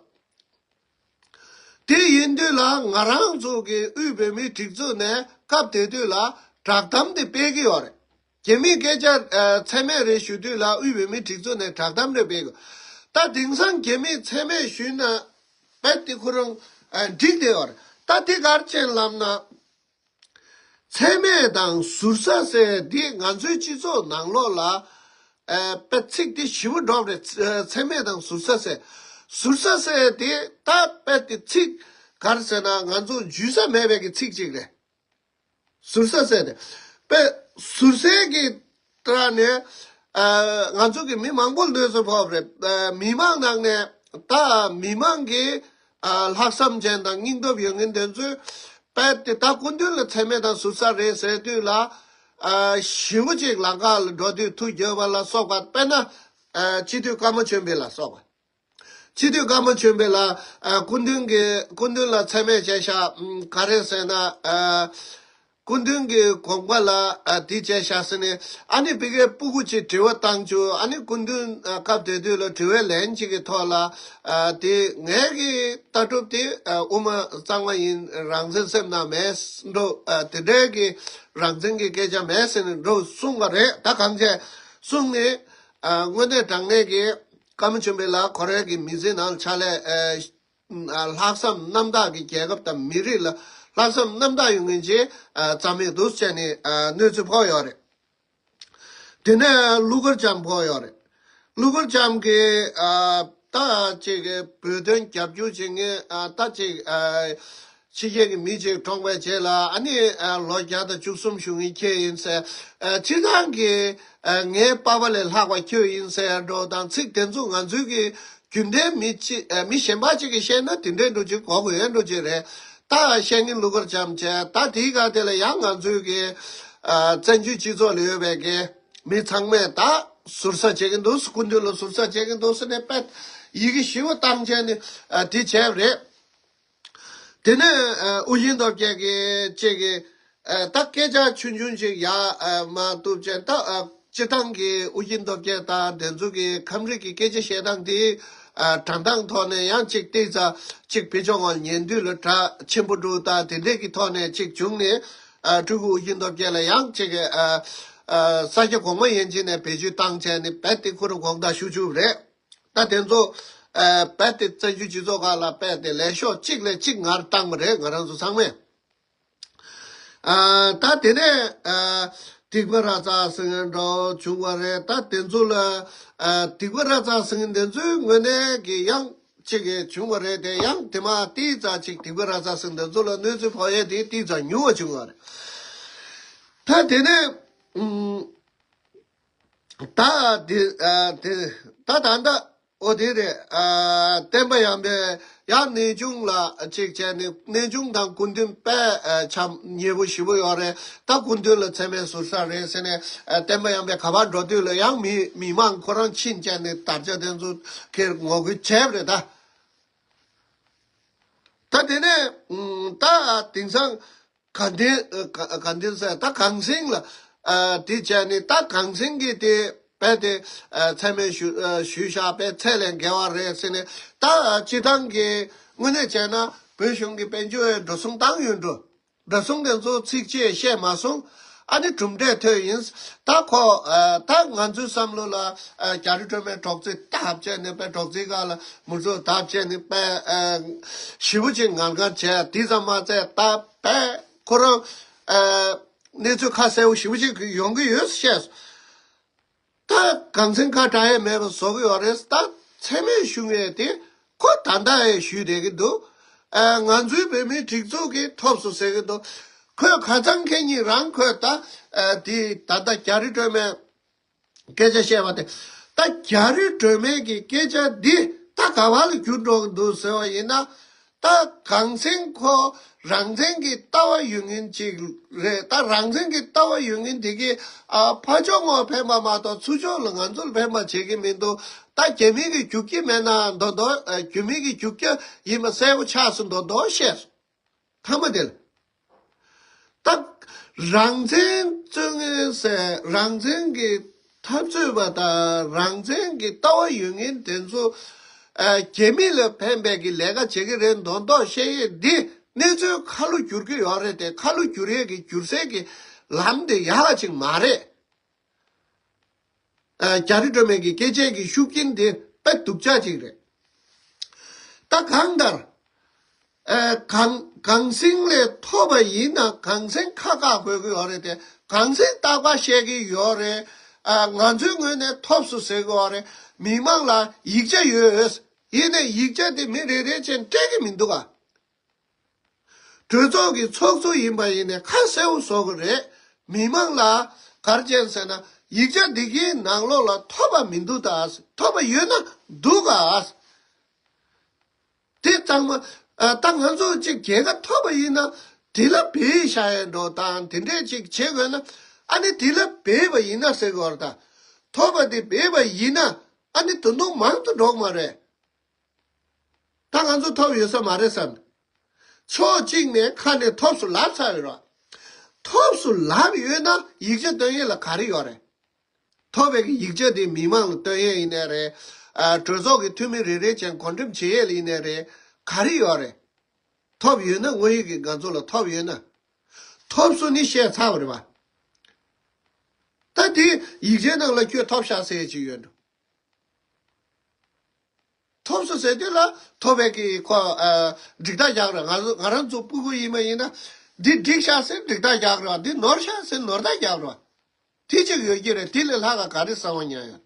དེ་ཡིན་དུས་ལ་ང་རང་ཚོ་གི་དབུས་བོད་མིའི་སྒྲིག་འཛུགས་ནས་སྐབས་དེ་དུས་ལ་བསྒྲགས་གཏམ་དེ་སྤེལ་གྱི་ཡོད་རེད། རྒྱ་མིས་སྐད་ཆ། ཨ། མཚན་སྨད་རེད་ཞུ་དུས་ལ་དབུས་བོད་མིའི་སྒྲིག་འཛུགས་ནས་བསྒྲགས་གཏམ་རེ་སྤེལ་དགོས། ད་དེང་སང་རྒྱ་མིས་མཚན་སྨད་ཞུས་ན་རྦད་དེ་ཁོ་རང་། ཨ། འགྲིག་བསྡད་ཡོད་རེད། ད་དེ་ག་རེ་བྱས་ལབ་ན། མཚན་སྨད་དང་ཟུར་ཟ་ཟེར་འདི་ང་ཚོའི་སྤྱི་ཚོགས་ནང་ལོགས་ལ། ཨ། དཔེ་ཚིག་འདི་ཞིབ་པོ་འགྲོ་བ་རེད། མཚན་སྨད་དང་ཟུར་ཟ་ཟེར། ཟུར་ཟ་ཟེར་འདི་ད་དཔེ་དེ་ཚིག་ག་རེ་ཟེར་ན། ང་ཚོ་འཇུ་ས་མེད་པའི་གི་ཚིག་ཅིག་རེད། ཟུར་ཟ་ཟེར་ཏེ། དཔེ་ཟུར་ཟའི་གི་སྒྲ་ནས། ཨ། ང་ཚོ་གི་མི་མང་པོ་གནོད་འཚེ་ཕོག་པ་རེད། ཨ། མི་མང་ནང་ནས་ད་མི་མང་གི། ཨ། ལྷག་བསམ་ཅན་དང་སྙིང་སྟོབས་ཡོད་མཁན་དེ་ཚོས་དཔེ་དེ་ད་སྐུ་མདུན་ལ་མཚན་སྨད་དང་ཟུར་ཟ་རེད་ཟེར་དུས་ལ། ཨ། ཞེ་པོ་ཅིག་ལམ་ཁ་ལ་འགྲོ་དུས་ཐུགས་འགྱོད་པ་ལ་སོགས་པ། དཔེར་ན། ཨ། སྤྱི་འཐུས་ཀརྨ་ཆོས་འཕེལ་ལ་སོགས་པ། སྤྱི་འཐུས་ཀརྨ་ཆོས་འཕེལ་ལ། ཨ། སྐུ་མདུན་གྱི། སྐུ་མདུན་ལ་མཚན་སྨད་བྱས་ཤག། ཨམ། ག་རེ་ཟེར་ན། ཨ། སྐུ་མདུན་གྱི་དགོངས་པ་ལ། ཨ། འདི་བྱས་ཤག་ཟེར་ནས། ཨ་ནི་ཕ་གིར་སྤུ་གུ་ཅིག་དྲི་བ་བཏང་བྱུང་། ཨ་ནི་སྐུ་མདུན། ཨ། སྐབས་དེ་དུས་ལ་དྲི་བའི་ལན་ཅིག་གི་ཐོག་ལ། ཨ། དེ་ངའི་གི་ལྟ་གྲུབ་དེ། ཨ། དབུ་མ་གཙང་མ་ཡིན། རང་བཙན་སེམས་ནང་མེད་འགྲོ། ཨ། དེ་འདྲའི་གི་རང་བཙན་གྱི་སྐད་ཆ་མེད་ཟེར་ནས་འགྲོ་གསུངས་པ་རེད། ད་གང་བྱས་གསུངས་ནས། ཨ། དངོས་གནས་དྲང་གནས་ཀྱི་ཀརྨ་ཆོས་འཕེལ་ལགས་ཁོ་རའི་གི་མི་ཚེ་ནང་ཕྱག་ལས། ཨ། ལྷག་བསམ་རྣམ་དག་གིས་རྒྱལ་ཁབ་དང་མི་རིགས་ལ་ལྷག་བསམ་རྣམ་དག་ཡོད་མཁན་ཅིག། ཨ། རྩ་མེད་འདུག་བྱས་ནས། ཨ། གནོད་འཚེ་ཕོག་ཡོད་རེད། དེ་ནས་ཀླུ་མཁར་བྱམས་ཕོག་ཡོད་རེད། ཀླུ་མཁར་བྱམས་ཀྱིས། ཨ། ད་ཅིག་བོད་དོན་རྒྱབ་སྐྱོར་བྱེད་མཁན། ཨ། ད་ཅིག། ཨ། ཕྱི་རྒྱལ་གྱི་མི་ཅིག་གྲོངས་པའི་རྗེས་ལ། ཨ་ནི། ཨ། ལོ་བརྒྱ་དང་བཅུ་གསུམ་བཞུགས་མཁན་ཁྱེད་ཡིན་ཟེར། ཨ། སྤྱིར་བཏང་གི། ཨ། ངའི་པ་ཕ་ལས་ལྷག་པ་ཁྱོད་ཡིན་ཟེར་འགྲོ་དང་། ཚིག་དེ་ཚོ་ང་ཚོའི་གི་རྒྱུན་ལྡན་མི་ཅིག། ཨ། མི་གཞན་པ་ཅིག་གིས་བཤད་ན་དེ་འདྲའི་འགྲོ་ཅིག་གོ་དགོས་ཡོད་འགྲོ་ཅིག་རེད། ད་བཤད་མཁན་ཀླུ་མཁར་བྱམས་བྱས། ད་དེའི་སྒང་དེ་ལ་ཡང་ང་ཚོའི་གི། ཨ། བཙན་བྱོལ་སྤྱི་ཚོགས་ལ་ཡོད་པའི་གི་མི་ཚང་མས་ད་ཟུར་ཟ་བྱེད་ཀྱི་འདུག། སྐུ་མདུན་ལ་ཟུར་ཟ་བྱེད་ཀྱི་འདུག་ཟེར་ནས་དཔེ་ཡི་གེ་ཞེ་པོ་བཏང་བྱས་ནས། ཨ། དེ་བྱས་པ་རེད། དེ་ནས། ཨ། ཨུ་རྒྱན་སྟོབས་རྒྱལ་གྱིས་ཅིག་གི། ཨ། ད་སྐད་ཆ་ཆུང་ཆུང་ཅིག་ཡར། ཨ། མར་གཏུབ་བྱས། ད། ཨ། སྤྱིར་བཏང་གི་ཨུ་རྒྱན་སྟོབས་རྒྱལ་དང་དེ་ཚོ་གི་ཁམས་རིགས་ཀྱི་སྐད་ཆ་བཤད་སྟངས་དེ། ཨ། དྲང་ཐང་ཐོག་ནས་ཡང་ཅིག་ཏོག་ཙམ་ཅིག་བེད་སྤྱོད་ངོ་ཉན་དུས་ལ་གྲགས་ཆེན་པོ་འདུག། ད་དེ་འདྲས་ཀྱི་ཐོག་ནས་ཅིག་བྱུང་ནས། ཨ། སྤྲུལ་སྐུ་ཨུ་རྒྱན་སྟོབས་རྒྱལ་ལ་ཡང་ཅིག་གི། ཨ། ཨ། ས་སྐྱ་གོང་མ་ཡན་ཆད་ནས་བེད་སྤྱོད་བཏང་བྱས་ནས་རྦད་དེ་ཁོ་རང་དགོངས་དག་ཞུ་བཅུག་པ་རེད། ད་དེ་ཚོ། ཨ། རྦད་དེ་བཙན་བྱོལ་སྤྱི་ཚོགས་ཁག་ལ་རྦད་དེ་ལས་ཤོག་གཅིག་ལས་གཅིག་ངར་བཏང་བ་རེད། ང་རང་ཚོ་ཚང་མས། ཨ། ད་དེ་ནས། ཨ། སྡིག་པ་ར་ཙ་ཟེར་མཁན་འདྲ་བོ་བྱུང་བ་རེད། ད་དེ་ཚོ་ལ། ཨ། སྡིག་པ་ར་ཙ་ཟེར་མཁན་དེ་ཚོའི་ངོས་ནས་ཀྱི་ཡང་ཅིག་གི་བྱུང་བ་རེད་དེ། ཡང་དེ་མ་ཏོག་ཙམ་ཅིག་སྡིག་པ་ར་ཙ་ཟེར་མཁན་དེ་ཚོ་ལ་གནོད་འཚེ་ཕོག་ཡས་དེ་ཏོག་ཙམ་ཉུང་བ་བྱུང་བ་རེད། ད་དེ་ནས། ཨུམ། ད་དེ། ཨ། དེ། ད་ད་ལྟ། ཨོ་དེ་རེད། ཨ། བསྟན་པ་ཡར་འཕེལ་ཡང་གནས་ཆུང་ལ་ཅིག་བྱས་ནས། གནས་ཆུང་དང་སྐུ་མདུན་དཔེ། ཨ། ཆ་ཉེ་པོ་ཞེ་པོ་ཡོད་རེད། ད་སྐུ་མདུན་ལ་མཚན་སྨད་ཟུར་ཟ་རེད་ཟེར་ནས། ཨ། བསྟན་པ་ཡར་འཕེལ་ག་པར་འགྲོ་དུས་ལ་ཡང་མི་མི་མང་ཁོ་རང་ཕྱིན་བྱས་ནས་དར་ཆ་དེ་ཚོ་ཁྱེར་ངོ་རྒོལ་བྱས་པ་རེད་ད། ད་དེ་ནས། ཨུམ། ད་དེང་སང་དགའ་ལྡན། ཨ། དགའ་དགའ་ལྡན་ཟེར། ད་གངས་སེང་ལ། ཨ། དེ་བྱས་ནས། ད་གངས་སེང་གིས་དེ་རྦད་དེ། ཨ། མཚན་སྨད་ཞུ། ཨ། ཞུས་ཤག། དཔེ་ཚད་ལས་བརྒལ་བ་རེད་ཟེར་ནས། ད་སྤྱིར་བཏང་གི་དངོས་གནས་བྱས་ན་བོད་གཞུང་གི་དཔལ་འབྱོར་འགྲོ་སོང་བཏང་ཡོད་འགྲོ། འགྲོ་སོང་དེ་ཚོ་ཚིག་གཅིག་བཤད་མ་སོང་། ཨ་ནི་གྲུབ་འབྲས་ཐོན་ཡིན། ད་ཁོ། ཨ། ད་ང་ཚོའི་བསམ་བློ་ལ། ཨ། རྒྱ་རི་སྒྲོལ་མའི་སྒྲོག་ཙེ་བཏབ་བྱས་ནས། དཔེ་སྒྲོག་ཙེའི་སྒང་ལ་མུར་ཙོག་བཏབ་བྱས་ནས། དཔེ། ཨ། ཞེ་པོ་ཅིག་ངར་ངར་བྱས། དེ་ཙམ་མ་ཟད། ད་དཔེ་ཁོ་རང་། ཨ། གནས་ཚུལ་ཁ་གསལ་པོ་ཞེ་པོ་ཅིག་ཡོང་གི་ཡོད་བཤད། ད་གངས་སེང་ཁ་གྲག་ཡས་མེད་པ་བཟོ་གི་ཡོད་རེད། ད་ མཚན་སྨད་ཞུ་མཁན་དེ་ཁོ་ད་ལྟ་ཡང་ཞུས་བསྡད་ཀྱི་འདུག་ཨ། ང་ཚོའི་བོད་མིའི་སྒྲིག་འཛུགས་ཀྱིས་ཐོབ་སོང་ཟེར་གྱི་འདུག་ཁོས་ཁ་སང་ཁ་ཉིན་རང་ཁོས་ད་ཨ། དེ་ད་ལྟ་རྒྱ་རི་སྒྲོལ་མས་སྐད་ཆ་བཤད་པ་དེ། ད་རྒྱ་རི་སྒྲོལ་མའི་གི་སྐད་ཆ་འདི་ད་ག་བ་ལ་འགྱུར་འགྲོ་གི་འདུག་ཟེར་བ་ཡིན་ན། ད་གངས་སེང་ཁོ་རང་བཙན་གྱི་ལྟ་བ་ཡོད་མཁན་ཅིག་རེད། ད་རང་བཙན་གྱི་ལྟ་བ་ཡོད་མཁན་དེ་གིས་ཨ། ཕར་ཕྱོགས་ངོ་ཕན་པ་མ་གཏོགས་ཚུར་ཕྱོགས་ལ་ང་ཚོ་ལ་ཕན་པ་བྱེད་ཀྱི་མི་འདུག་ད་རྒྱ་མི་གིས་རྒྱུག་གི་མེད་ན་མདོག་མདོག་ཨ། རྒྱ་མི་གིས་རྒྱུག་རྒྱུ་ཡིན་པ་གསལ་པོ་ཆགས་སོང་མདོག་མདོག་བཤད་སོང་། མཐའ་མ་དེ་ལ། ད་རང་བཙན་རྩོད་མཁན་ཟེར། རང་བཙན་གྱི་འཐབ་རྩོད་པ་དང་རང་བཙན་གྱི་ལྟ་བ་ཡོད་མཁན་དེ་ཚོ་ཨ། རྒྱ་མི་ལ་ཕན་པའི་གི་ལས་ཀ་བྱེད་ཀྱི་རེད་མདོག་མདོག་བཤད་ཡས་འདི་གནས་ཚུལ་ཁ་ལོ་བསྒྱུར་གྱི་ཡོད་རེད་དེ། ཁ་ལོ་བསྒྱུར་ཡས་ཀྱི་བསྒྱུར་སའི་གི་ལམ་དེ་ཡག་པ་ཅིག་མ་རེད། ཨ། རྒྱ་རི་སྒྲོལ་མའི་གི་སྐད་ཆའི་གི་ཤུགས་རྐྱེན་དེ་དཔེ་སྡུག་ཅག་ཅིག་རེད། ད་གང་ལྟར། ཨ། གངས་གངས་སེང་ལས་ཐོབ་པ་ཡིན་ན་གངས་སེང་ཁ་བཀག་དགོས་ཀྱི་ཡོད་རེད་དེ། གངས་སེང་རྟག་པར་བཤད་ཀྱི་ཡོད་རེད། ཨ། ང་ཚོའི་ངོས་ནས་ཐོབ་སོང་ཟེར་གྱི་ཡོད་རེད། མི་མང་ལ་ཡིག་ཆ་ཡོད། ཡིན་ནའི་ཡིག་ཆ་དེ་མི་རེ་རེ་བཞིན་སྤྲད་ཀྱི་མི་འདུག་ག་གྲོས་ཚོགས་ཀྱི་ཚོགས་གཙོ་ཡིན་པ་ཡིན་ནའི་ཁ་གསལ་པོ་བཟོ་དགོས་རེད། མི་མང་ལ་ག་རེ་བྱས་ཟེར་ན། ཡིག་ཆ་འདི་གའི་ནང་ལོགས་ལ་ཐོབ་པ་མི་འདུག་ད། ཐོབ་པ་ཡོད་ན་འདུག་ག་དེ་ཚང་མ་ཨ། ད་ང་ཚོ་གཅིག་རྒྱལ་ཁ་ཐོབ་པ་ཡིན་ན་དེ་ལ་སྦས་བཞག་ཡས་འགྲོ་དང་དེ་འདྲས་ཅིག་བྱེད་དགོས་ན། ཨ་ནི་དེ་ལ་སྦས་པ་ཡིན་ན་ཟེར་དགོས་རེད་ད། ཐོབ་པ་དེ་སྦས་པ་ཡིན་ན་ཨ་ནི་ད་དུང་མང་དུ་འགྲོ་གི་མ་རེད། ད་ང་ཚོ་ཐོབ་ཡོད་ས་མ་རེད་བསམ། ཕྱོགས་གཅིག་ནས་ཁ་ནས་ཐོབ་སོང་ལབ་ཚར་ཡོད་རེད། ཐོབ་སོང་ལབ་ཡོད་ན་ཡིག་ཆ་སྟོན་ཡས་ལ་ག་རེ་ཡོད་རེད། ཐོབ་པའི་གི་ཡིག་ཆ་དེ་མི་མང་ལ་སྟོན་ཡས་ཡིན་ནའི་རེད། ཨ། གྲོས་ཚོགས་ཀྱི་འཐུས་མི་རེ་རེ་བཞིན་གོ་འགྲེམས་བྱེད་ཡས་ལ་ཡིན་ནའི་རེད། ག་རེ་ཡོད་རེད། ཐོབ་ཡོད་ན། དངོས་ཡོད་ཀྱི་ང་ཚོ་ལ་ཐོབ་ཡོད་ན། ཐོབ་སོང་ནི་བཤད་ཚར་བ་རེད་པ། ད་དེ་ཡིག་ཆའི་ནང་ལ་ཁྱོད་ཐོབ་ཤག་ཟེར་ཡས་ཅིག་ཡོད་འགྲོ། ཐོབ་སོང་ཟེར་དུས་ལ་ཐོབ་པའི་གི་ཁོ་ཨ། འགྲིག་མཐའ་རྒྱག་ར། ང་ང་རང་ཚོ་སྤུ་གུ་ཡིན་པ་ཡིན་ན། འདི་འགྲིག་ཤག་ཟེར་འགྲིག་མཐའ་རྒྱག་ར། འདི་ནོར་ཤག་ཟེར་ནོར་མཐའ་རྒྱག་ར། དེ་གཅིག་ཡོད་ཀྱི་རེད། དེ་ལས་ལྷག་ག་ག་རེ་གསང་བ་ཉར་ཡོད།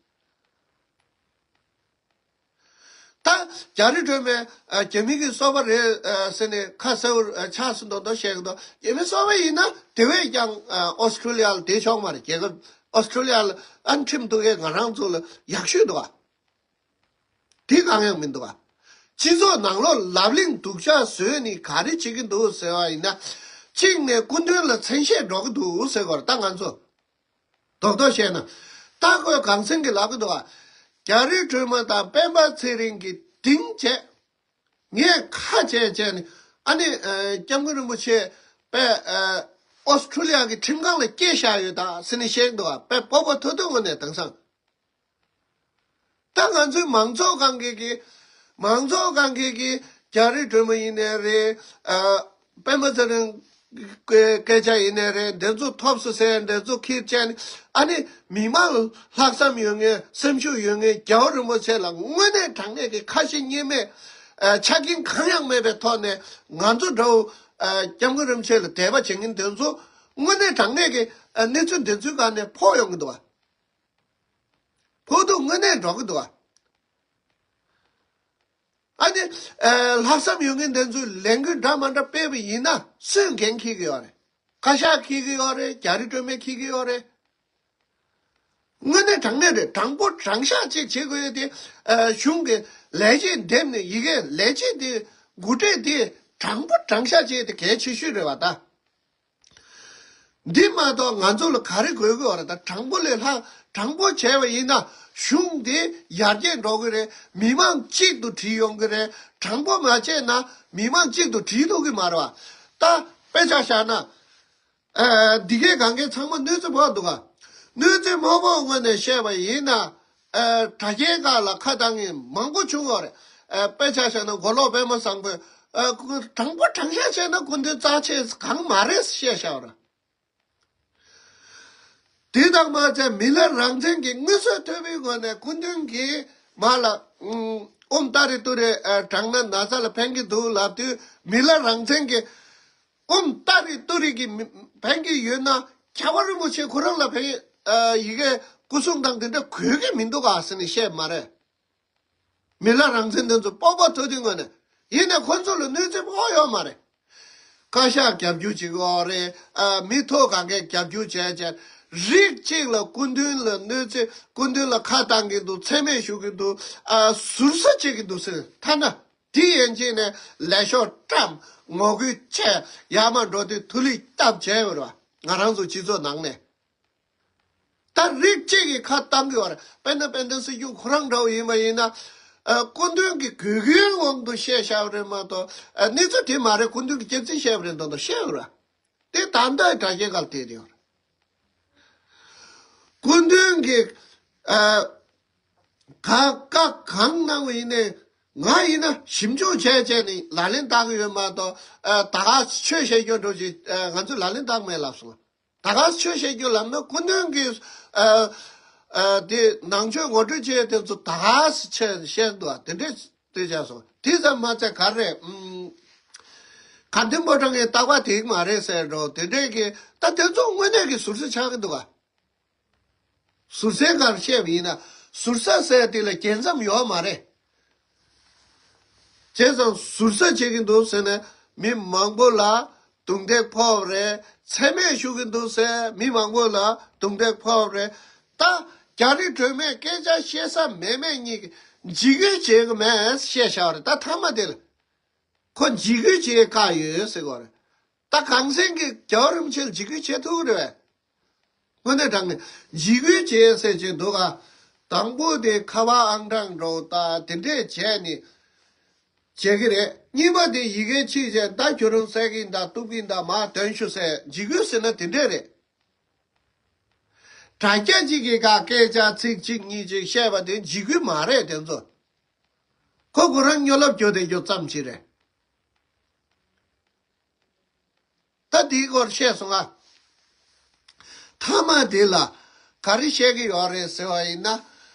ད་རྒྱ་རི་སྒྲོལ་མས་ཨ། རྒྱ་མི་གི་སོ་པ་རེད་ཨ་ཟེར་ནས་ཁ་གསལ་པོ་ཨ། ཆགས་སུ་མདོག་མདོག་བཤད་ཀྱི་འདུག་རྒྱ་མི་སོ་པ་ཡིན་ན་དེ་བས་ཀྱང་ཨ། ཨོ་སི་ཁྲུ་ལི་ཡ་ལ་བསྡད་ཆོག་མ་རེད། རྒྱལ་ཁབ་ཨོ་སི་ཁྲུ་ལི་ཡ་ལ་ཨ་ཁྲིམས་འདུག་གས་ང་རང་ཚོ་ལ་ཡག་ཤོས་འདུག་ག་དེ་གང་ཡང་མི་འདུག་ག་སྤྱི་ཚོགས་ནང་ལོགས་ལབ་གླེང་སྡུག་ཅག་བཟོས་ནས་ག་རེ་བྱེད་ཀྱི་འདུག་ཟེར་བ་ཡིན་ན། གཅིག་ནས་སྐུ་མདུན་ལ་མཚན་ཤས་འགྲོ་གི་འདུག་ཟེར་དགོས་རེད། ད་ང་ཚོ་རྡོག་རྡོག་བཤད་ན། ད་ཁོས་གངས་སེང་གིས་ལབ་ཀྱི་འདུག་ག་རྒྱ་རི་སྒྲོལ་མ་དང་སྤེན་པ་ཚེ་རིང་གིས་ལྡིང་བྱས། ངས་ཁ་བྱས་བྱས་ནས་ཨ་ནི་ཨ། སྐྱབས་མགོན་རིན་པོ་ཆེ་པས་ཨ། ཨོ་སི་ཁྲུ་ལི་ཡ་གི་ཁྲིམས་ཁང་ལ་སྐྱེལ་བཞག་ཡོད་ད་ཟེར་ནས་བཤད་ཀྱི་འདུག་ག་དཔེ་སྤོབས་པ་ཐོག་ཐོག་ངོས་ནས། དེང་སང་ད་ང་ཚོའི་མང་ཚོགས་སྒང་གི་གི་མང་ཚོགས་སྒང་གི་གི་རྒྱ་རི་སྒྲོལ་མ་ཡིན་ནའི་རེད། ཨ། སྤེན་པ་ཚེ་རིང་གི་སྐད་ཆ་ཡིན་ནའི་རེད། འདི་ཚོ་ཐོབ་སོང་ཟེར་འདི་ཚོ་ཁྱེར་བྱས་ནས། ཨ་ནི་མི་མང་ལྷག་བསམ་ཡོད་མཁན་སེམས་ཤུགས་ཡོད་མཁན་རྒྱལ་བ་རིན་པོ་ཆེ་ལ་དངོས་གནས་དྲང་གནས་ཀྱི་ཁ་ཞེ་གཉིས་མེད། ཨ། ཆ་རྐྱེན་གང་ཡང་མེད་པའི་ཐོག་ནས་ང་ཚོ་འདྲ་བོ། ཨ། སྐྱབས་མགོན་རིན་པོ་ཆེ་ལ་དད་པ་བྱེད་མཁན་དེ་ཚོ་དངོས་གནས་དྲང་གནས་ཀྱི་ཨ། གནས་ཚུལ་འདི་ཚོའི་སྒང་ནས་ཕོག་ཡོང་གི་འདུག་བ། ཕོག་ཐུག་དངོས་གནས་འགྲོ་གི་འདུག་བ། ཨ་ནི། ཨ། ལྷག་བསམ་ཡོད་མཁན་དེ་ཚོས་ལས་འགུལ་འདྲ་མ་འདྲ་སྤེལ་བ་ཡིན་ན་སུས་འགན་འཁྱེར་གྱི་ཡོད་རེད། བཀའ་ཤག་འཁྱེར་གྱི་ཡོད་རེད། རྒྱ་རི་སྒྲོལ་མས་འཁྱེར་གྱི་ཡོད་རེད། དངོས་གནས་དྲང་གནས་རེད། དྲང་པོ་དྲང་བཞག་ཅིག་བྱེད་དགོས་ཡོད་དེ། ཨ། གཞུང་གི་ལས་བྱེད་འདེམས་ནས་ཡི་གེ་ལས་བྱེད་དེ་འགོ་ཁྲིད་དེ་དྲང་པོ་དྲང་བཞག་བྱེད་དེ་གལ་ཆེ་ཤོས་རེད་བ་ད། འདི་མ་གཏོགས་ང་ཚོ་ལ་ག་རེ་དགོས་ཀྱི་ཡོད་རེད། ད་དྲང་པོ་ལས་ལྷག་དྲང་པོ་བྱས་པ་ཡིན་ན་གཞུང་འདི་ཡར་རྒྱས་འགྲོ་གི་རེད། མི་མང་གཅིག་ཏུ་བསྒྲིལ་ཡོང་གི་རེད། དྲང་པོ་མ་བྱས་ན་མི་མང་གཅིག་ཏུ་བསྒྲིལ་ཐུབ་ཀྱི་མ་རེད་བ། ད་དཔེ་ཆ་བཞག་ན། ཨ། འདི་གའི་སྒང་གའི་ཚང་མ་གནོད་འཚེ་ཕོག་འདུག་ག་གནོད་འཚེ་མ་ཕོག་ངོས་ནས་བཤད་པ་ཡིན་ན། ཨ། དྲ་རྒྱའི་སྒང་ལ་ཁ་བཏང་མཁན་མང་པོ་བྱུང་བ་རེད། ཨ། དཔེ་ཆ་བཞག་ན་མགོ་ལོག་པད་མ་བཟང་པོས། ཨ། དྲང་པོ་དྲང་བཞག་བྱས་ན་སྐུ་མདུན་རྩ་ཆེ་གང་མ་རེད་བཤད་བཞག་པ་རེད། དེ་དང་མ་ཚད་མི་ལ་རང་བཙན་གྱི་མངོན་གསལ་དོད་པོའི་ངོས་ནས་སྐུ་མདུན་གྱིས་མ་ལ། ཨུམ། ཏ་རི་ཏུ་རི། ཨ། དྲངས་ན་ན་ཚ་ལ་ཕན་གྱི་འདུག་ལབ་དུས་མི་ལ་རང་བཙན་གྱི། ཨུམ། ཏ་རི་ཏུ་རི་གི་མི་ཕན་གྱི་ཡོད་ན་རྒྱལ་བ་རིན་པོ་ཆེ་ཁོ་རང་ལ་ཕན། ཨ། ཡི་གེ་སྐུ་སྲུང་དང་དེ་འདྲ་དགོས་ཀྱི་མི་འདུག་ག་ཟེར་ནས་བཤད་མ་རེད། མི་ལ་རང་བཙན་དེ་ཚོ་སྤོབས་པ་མཐོ་དུས་ངོས་ནས་ཡིན་ནས་ཁོ་ཚོ་ལ་གནོད་འཚེ་ཕོག་ཡོད་མ་རེད། བཀའ་ཤག་རྒྱབ་སྐྱོར་བྱེད་ཀྱི་ཡོད་རེད། ཨ། མི་ཐོག་གང་གས་རྒྱབ་སྐྱོར་བྱས་བྱས། རིགས་གཅིག་ལ་སྐུ་མདུན་ལ་གནོད་འཚེ། སྐུ་མདུན་ལ་ཁ་བཏང་གི་འདུག་མཚན་སྨད་ཞུ་གི་འདུག་ཨ། ཟུར་ཟ་བྱེད་ཀྱི་འདུག་ཟེར། ཐ་ན་དེ་ཡན་ཆད་ནས་ལས་ཤོག་བཀྲམ། ངོ་རྒོལ་བྱས། ཡར་མར་འགྲོ་དུས་ཐུ་ལི་བཏབ་བྱས་ཡོད་རེད་བ། ང་རང་ཚོ་སྤྱི་ཚོགས་ནང་ནས། ད་རིགས་གཅིག་གིས་ཁ་བཏང་གི་ཡོད་རེད། དཔེར་ན་དཔལ་ལྡན་སྲིད་སྐྱོང་ཁོ་རང་འདྲ་བོ་ཡིན་པ་ཡིན་ན། ཨ། སྐུ་མདུན་གྱི་དགོས་མཁོའི་དབང་དུ་བཤད་བཞག་པ་རེད་མ་གཏོགས། ཨ། གནས་ཚུལ་དེ་མ་རེད། སྐུ་མདུན་གྱི་སྐྱག་རྫུན་བཤད་པ་རེད་མདོག་མདོག་བཤད་ཡོད་རེད། དེ་ད་ལྟ་དྲ་རྒྱའི་སྒང་དེད་ཡོད་རེད། སྐུ་མདུན་གྱིས། ཨ། ག་བཀའ་གང་གནང་བ་ཡིན་ནའི། ང་ཡིན་ན་ཞིབ་འཇུག་བྱས་བྱས་ནས་ལག་ལེན་བསྟར་གྱི་ཡོད་མ་གཏོགས། ཨ། ད་ག་ཆོས་བཤད་རྒྱུ་འདྲ་བོ་ཞིག་ཨ། ང་ཚོས་ལག་ལེན་བསྟར་མེད་ལབ་སོང་། ད་ག་ཆོས་བཤད་རྒྱུ་ལབ་ན་སྐུ་མདུན་གྱིས། ཨ། ཨ། དེ་ནང་ཆོས་ངོ་སྤྲོད་བྱས་དེ་ཚོ་ད་ག་ཆོས་བཤད་འདུག་དེ་འདྲས་དེ་བྱས་སོང་། དེ་ཙམ་མ་ཚད་ག་རེ། ཨུམ། དགའ་ལྡན་ཕོ་བྲང་གི་རྟག་པར་དེ་མ་རེད་ཟེར་འགྲོ། དེ་འདྲས་ཀྱི་ད་དེ་ཚོ་དངོས་གནས་ཀྱི་ཟུར་ཟ་ཆགས་ཀྱི་འདུག་ག་ཟུར་ཟའི་སྒང་བཤད་པ་ཡིན་ན། ཟུར་ཟ་ཟེར་དེ་ལ་རྒྱལ་མཚམས་ཡོད་མ་རེད། བྱས་ཙང་ཟུར་ཟ་བྱེད་ཀྱི་འདུག་ཟེར་ནས་མི་མང་པོ་ལ་རྡུང་རྡེག་ཕོག་པ་རེད། མཚན་སྨད་ཞུ་གི་འདུག་ཟེར་མི་མང་པོ་ལ་རྡུང་རྡེག་ཕོག་པ་རེད། ད་རྒྱ་རིགས་སྒྲོལ་མས་སྐད་ཆ་བཤད་ས་མེད་མེད་གཉིས་ཀྱི་འཇིགས་སྐུལ་བྱེད་ཀྱི་མེད་བཤད་བཞག་པ་རེད། ད་མཐའ་མ་དེ་ལ་ཁོ་འཇིགས་སྐུལ་བྱེད་བཀག་ཡོད་ཟེར་གྱི་ཡོད་རེད། ད་གངས་སེང་གིས་རྒྱལ་བ་རིན་པོ་ཆེ་ལ་འཇིགས་སྐུལ་བྱེད་ཐུབ་ཀྱི་རེད་པས། དངོས་གནས་དྲང་གནས་འཇིགས་སྐུལ་བྱེད་ཟེར་གྱི་འདུག་ག་དང་པོ་དེ་ཁ་པར་ཨང་གྲངས་འདྲ་བོ་ད་དེ་འདྲས་བྱས་ནས་བྱེད་ཀྱི་རེད། གཉིས་པ་དེ་ཡི་གེ་ཕྱིས་བྱས། ད་ཁྱོད་རང་བསད་ཀྱི་ཡིན་ད། གཏུབ་ཀྱི་ཡིན་ད། མར་ཐོན་ཤོག་ཟེར། འཇིགས་སྐུལ་ཟེར་ན་དེ་འདྲས་རེད། དྲ་རྒྱ་གཅིག་གི་སྒང་སྐད་ཆ་ཚིག་གཅིག་གཉིས་ཅིག་བཤད་པ་དེ་འཇིགས་སྐུལ་མ་རེད། དེ་ཚོ་ཁོ་ཁོ་རང་སྨྱོ་ལབ་རྒྱུ་དེ་རྒྱུ་ཙམ་ཞིག་རེད། ད་དེའི་སྐོར་བཤད་སོང་ང་། མཐའ་མ་དེ་ལ་ག་རེ་བཤད་ཀྱི་ཡོད་རེད་ཟེར་བ་ཡིན་ན།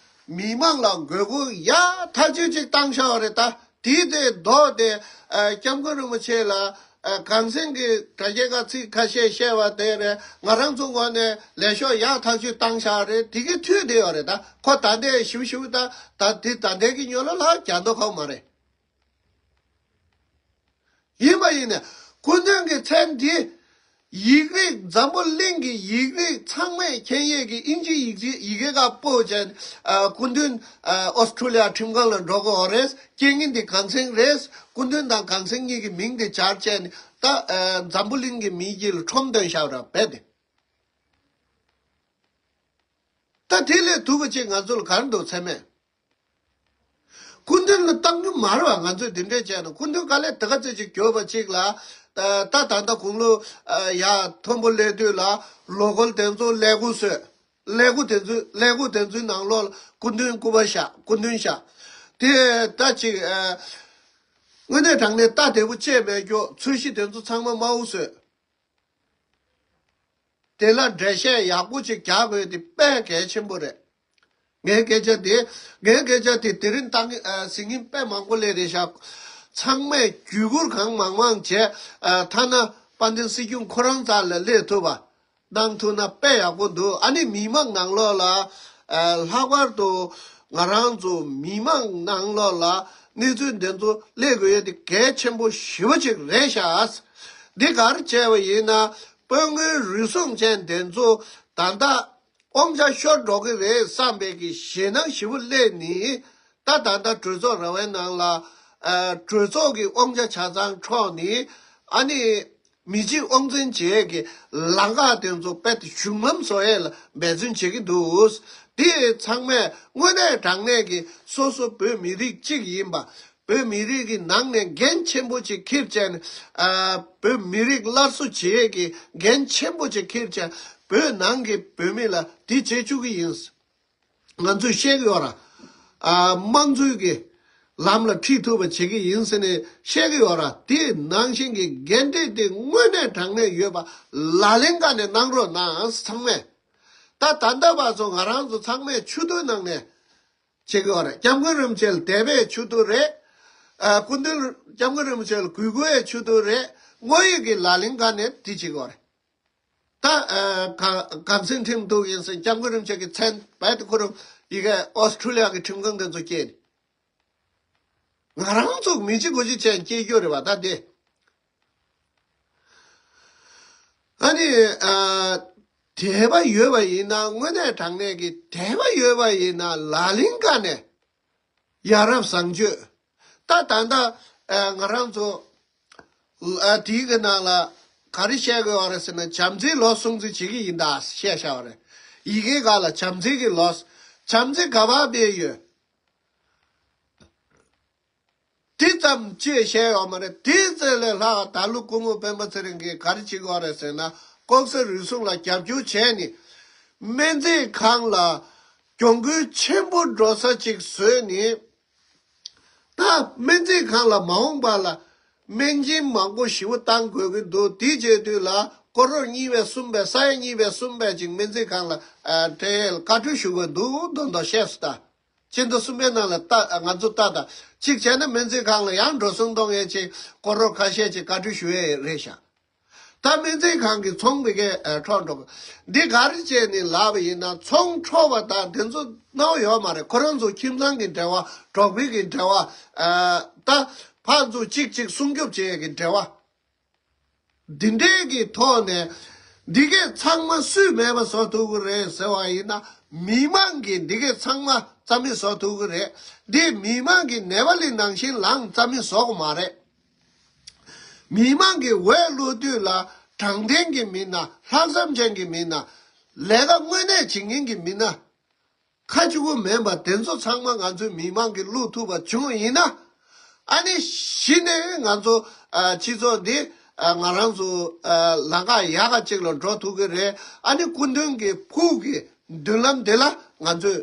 མི་མང་ལ་དགོས་མཁོ་ཡག་ཐག་ཆོད་ཅིག་བཏང་བཞག་པ་རེད། ད་དེའི་དེ་ལྡོག་སྟེ། ཨ། སྐྱབས་མགོན་རིན་པོ་ཆེ་ལ། ཨ། གངས་སེང་གི་དྲ་རྒྱའི་སྒང་ཚིག་ཁ་ཤས་བཤད་པ་དེ་རེད། ང་རང་ཚོ་ངོས་ནས་ལས་ཤོག་ཡག་ཐག་ཆོད་བཏང་བཞག་རེད། དེ་གི་མཐུད་དེ་ཡོད་རེད། ད་ཁོ་ད་ལྟའི་ཞིབ་ཞིབ་ད་ད་དེ་ད་ལྟའི་གི་སྨྱོ་ལབ་ལབ་རྒྱག་མདོག་ཁ་པོ་མ་རེད། ཡིན་པ་ཡིན་ནས་སྐུ་མདུན་གྱི་མཚན་འདི་ཡིག་རིགས། འཛམ་བུ་གླིང་གི་ཡིག་རིགས་ཚང་མས་མཁྱེན་ཡས་ཀྱི་དབྱིན་ཇིའི་ཡིག་ཡིག་གེ་ཁ་སྤོས་བྱས། ཨ། སྐུ་མདུན། ཨ། ཨོ་སི་ཁྲུ་ལི་ཡ་ཁྲིམས་ཁང་ལ་འགྲོ་དགོས་རེད། རྐྱེན་ངན་འདི་གངས་སེང་རེད། སྐུ་མདུན་དང་གངས་སེང་གཉིས་ཀྱི་མིང་དེ་སྦྱར་བྱས་ནས་ད། ཨ། འཛམ་བུ་གླིང་གི་མིའི་དཀྱིལ་ལ་ཁྲོམ་འདོན་བཞག་ར་བས་ཏེ། ད་དེ་ལས་སྡུག་པ་ཅིག་ང་ཚོ་ལ་ག་རེ་འདུག་ཚད་མེད། སྐུ་མདུན་ལ་བཏང་རྒྱུ་མ་རེད་བ། ང་ཚོས་འདི་འདྲས་བྱས་ན། སྐུ་མདུན་དཀའ་ལས་དེ་ག་ཚོད་ཅིག་གྱོད་པ་ཅིག་ལ། ད་ད་ད་ད་དགུང་ལོ་ཡར་མཐོན་པོ་སླེབས་དུས་ལ་ལོ་འཁོར་དེ་ཚོ་ཀླད་ཀོར་བཟོས། ཀླད་ཀོར་དེ་ཚོའི་ཀླད་ཀོར་དེ་ཚོའི་ནང་ལོགས་ལ་སྐུ་མདུན་སྐུ་པར་བཞག་སྐུ་མདུན་བཞག་དེ་ད་ཅིག་ཨ། དངོས་གནས་དྲང་གནས་ད་དེ་བོ་བྱས་མེད་ཀྱོག་ཚོས་གཞི་དེ་ཚོ་ཚང་མ་དམར་པོ་བཟོས། དེ་ལ་འགྲེལ་བཤད་ཡག་པོ་ཅིག་རྒྱག་དགོས་དེ་དཔེ་གལ་ཆེན་པོ་རེད། ངའི་སྐད་ཆ་དེ། ངའི་སྐད་ཆ་དེ་དེ་རིང་བཏང་། ཨ། གཟིགས་མཁན་དཔེ་མང་པོ་སླེབས་རེད་ཤག་ཚང་མས་བརྒྱུད་བསྐུར་གང་མང་མང་བྱས། ཨ། ཐ་ན་དཔལ་ལྡན་སྲིད་སྐྱོང་ཁོ་རང་རྩ་ལ་སླེབས་ཐུབ་པ་གནང་ཐུབ་ན་དཔེ་ཡག་པོ་འདུག་ཨ་ནི་མི་མང་ནང་ལོགས་ལ། ཨ། ལྷག་པར་དུ་ང་རང་ཚོ་མི་མང་ནང་ལོགས་ལ་གནས་ཚུལ་འདི་ཚོ་སླེབས་དགོས་ཡས་དེ་གལ་ཆེན་པོ་ཞེ་པོ་ཅིག་རེད་ཤག་འདི་ག་རེ་བྱས་པ་ཡིན་ན། དཔོན་ངན་རུལ་སུངས་ཅན་དེ་ཚོ་ད་ལྟ་དབང་ཆ་ཤོར་འགྲོ་གི་རེད་བསམ་པའི་གི་ཞེད་སྣང་ཞེ་པོ་སླེབས་ནས། ད་ད་ལྟ་གྲོས་ཚོགས་ར་བའི་ནང་ལ། ཨ། གྲོས་ཚོགས་ཀྱི་དབང་ཆ་ཆ་ཚང་འཕྲོག་ནས། ཨ་ནི་མི་གཅིག་དབང་འཛིན་བྱེད་ཀྱི་ལམ་ཁ་དེ་ཚོ་རྦད་དེ་གཞུང་ལམ་བཟོ་ཡས་ལ་འབད་བརྩོན་བྱེད་ཀྱི་འདུག་དེ་ཚང་མས་དངོས་གནས་དྲང་གནས་ཀྱི་སོ་སོ་བོད་མི་རིགས་གཅིག་ཡིན་པ། བོད་མི་རིགས་ཀྱི་ནང་ནས་འགན་ཆེན་པོ་ཅིག་འཁྱེར་བྱས་ནས། ཨ། བོད་མི་རིགས་སླར་གསོ་བྱེད་ཀྱི་འགན་ཆེན་པོ་ཅིག་འཁྱེར་བྱས། བོད་ནང་གི་བོད་མི་ལ་འདི་བྱེད་བཅུག་གི་ཡིན། ང་ཚོས་བཤད་ཀྱི་ཡོད་ར། ཨ། དམངས་གཙོའི་གི་ལམ་ལ་ཁྲིད་ཐུབ་པ་བྱེད་ཀྱི་ཡིན་ཟེར་ནས་བཤད་ཀྱི་ཡོད་ར། དེ་ནང་བཞིན་གྱི་འགན་འཁྲི་དེ་དངོས་གནས་དྲང་གནས་ཡོད་པ་ལག་ལེན་ག་ནས་གནང་རོགས་གནང་ཚང་མས། ད་ད་ལྟ་བར་དུ་ང་རང་ཚོ་ཚང་མས་ཆུ་ཚོད་ནང་ནས་བྱེད་ཀྱི་ཡོད་རེད། སྐྱབས་མགོན་རིན་པོ་ཆེ་ལ་དད་པའི་ཆུ་ཚོད་རེད། ཨ། སྐུ་མདུན་སྐྱབས་མགོན་རིན་པོ་ཆེ་ལ་གུས་བཀུར་བའི་ཆུ་ཚོད་རེད། དངོས་ཡོད་ཀྱི་ལག་ལེན་ག་ནས་དེ་བྱེད་ཀྱི་ཡོད་རེད། ད། ཨ། ག་གངས་སེང་ཁྲིམས་གཏུག་ཡིན་ཟེར། སྐྱབས་མགོན་རིན་པོ་ཆེ་གི་མཚན་རྦད་དེ་ཁོ་རང་ཡི་གེ་ཨོ་སི་ཁྲུ་ལི་ཡ་གི་ཁྲིམས་ཁང་དེ་ཚོ་སྐྱེལ་ནས། ང་རང་ཚོ་མི་གཅིག་དགུ་གཅིག་བྱས་སྐྱེ་རྒྱུ་རེད་བ་ད་དེ། ཨ་ནི་ཨ། དད་པ་ཡོད་པ་ཡིན་ན་དངོས་གནས་དྲང་གནས་ཀྱི་དད་པ་ཡོད་པ་ཡིན་ན་ལག་ལེན་ཀ་ནས་ཡ་རབས་བཟང་སྤྱོད། ད་ད་ལྟ་ཨ། ང་རང་ཚོ་ཨ། དེའི་གི་ནང་ལ་ག་རེ་བཤད་དགོས་བ་རེད་ཟེར་ན། བྱམས་བརྩེའི་ལོ་སྲུང་བརྩི་བྱེད་ཀྱི་ཡིན་ད་བཤད་བཞག་པ་རེད། ཡི་གེ་ག་ལ་བྱམས་བརྩེ་གི་ལོ། བྱམས་བརྩེ་ག་པར་སྤེལ་ཡོད། དེ་ཙམ་ཅིག་བཤད་ཡོད་མ་རེད། དེ་ཙམ་ལས་ལྷག་ད་ལོ་སྐུ་ངོ་སྤེན་པ་ཚེ་རིང་གིས་ག་རེ་བྱེད་དགོས་རེད་ཟེར་ན། ལྐོག་ཟ་རུལ་སུངས་ལ་རྒྱབ་སྐྱོར་བྱས་ནས་སྨན་རྩིས་ཁང་ལ་གྱོང་གུན་ཆེན་པོ་འགྲོ་ས་ཅིག་བཟོས་ནས། ད་སྨན་རྩིས་ཁང་ལ་མ་འོངས་པ་ལ་སྨན་སྦྱིན་མང་པོ་ཞེ་པོ་བཏང་དགོས་ཀྱི་འདུག་དེ་བྱེད་དུས་ལ་སྐོར་རོགས་གཉིས་པས་གསུམ་པས་ས་ཡ་གཉིས་པས་གསུམ་པས་ཅིག་སྨན་རྩིས་ཁང་ལ་ཨ། སྤྲད་ཡས་ལ་བཀའ་འཁྲོལ་ཞུ་དགོས་འདུག་མདོག་མདོག་བཤད་སོང་ད། ཕྱི་ཟླ་གསུམ་པའི་ནང་ལ་ལྟ། ང་ཚོ་ལྟ་དང་། གཅིག་བྱས་ན་སྨན་རྩིས་ཁང་ལ་ཡང་འགྲོ་སོང་གཏོང་ཡས་ཅིག་སྐོར་རོགས་ཁ་ཤས་ཅིག་བཀའ་འཁྲོལ་ཞུ་ཡས་རེད་ཤག་ད་སྨན་རྩིས་ཁང་གི་ཚོང་དེ་གས་ཨ། འཕྲོག་འགྲོ། འདི་ག་རེ་བྱས་ནས་ལབ་པ་ཡིན་ན། ཚོང་འཕྲོག་པ་དང་དེ་ཚོ་གནང་ཡོད་མ་རེད། ཁོ་རང་ཚོ་ཁྱིམ་ཚང་གི་འབྲེལ་བ། འགྲོགས་པའི་གི་འབྲེལ་བ། ཨ། ད་ཕར་ཚུར་གཅིག་གཅིག་སྲུང་སྐྱོབ་བྱེད་ཡས་ཀྱི་འབྲེལ་བ། འདི་འདྲའི་གི་ཐོག་ནས་འདི་གས་ཚང་མ་སུས་མེད་པ་བཟོ་ཐུབ་ཀྱི་རེད་ཟེར་བ་ཡིན་ན། མི་མང་གིས་འདི་གས་ཚང་མ་རྩ་མེད་བཟོ་ཐུབ་ཀྱི་རེད། འདི་མི་མང་གི་ནེ་པ་ལི་ནང་བཞིན་ལངས་རྩ་མེད་བཟོ་གི་མ་རེད། མི་མང་གི་འོས་བླུག་དུས་ལ་དྲང་བདེན་གྱི་མི་སྣ། ལྷག་བསམ་ཅན་གྱི་མི་སྣ། ལས་ཀ་དངོས་གནས་བྱེད་མཁན་གྱི་མི་སྣ། ཁ་གཅིག་པོ་མིན་པ་དེ་ཚོ་ཚང་མ་ང་ཚོའི་མི་མང་གིས་བླུག་ཐུབ་པ་བྱུང་བ་ཡིན་ན། ཨ་ནི་གཞི་ནས་ང་ཚོ་ཨ། སྤྱི་ཚོགས་འདི་ཨ། ང་རང་ཚོ་ཨ། ལམ་ཁ་ཡག་ག་ཅིག་ལ་འགྲོ་ཐུབ་ཀྱི་རེད། ཨ་ནི་སྐུ་མདུན་གྱི་ཕུགས་ཀྱི་མདུན་ལམ་འདི་ལ་ང་ཚོས་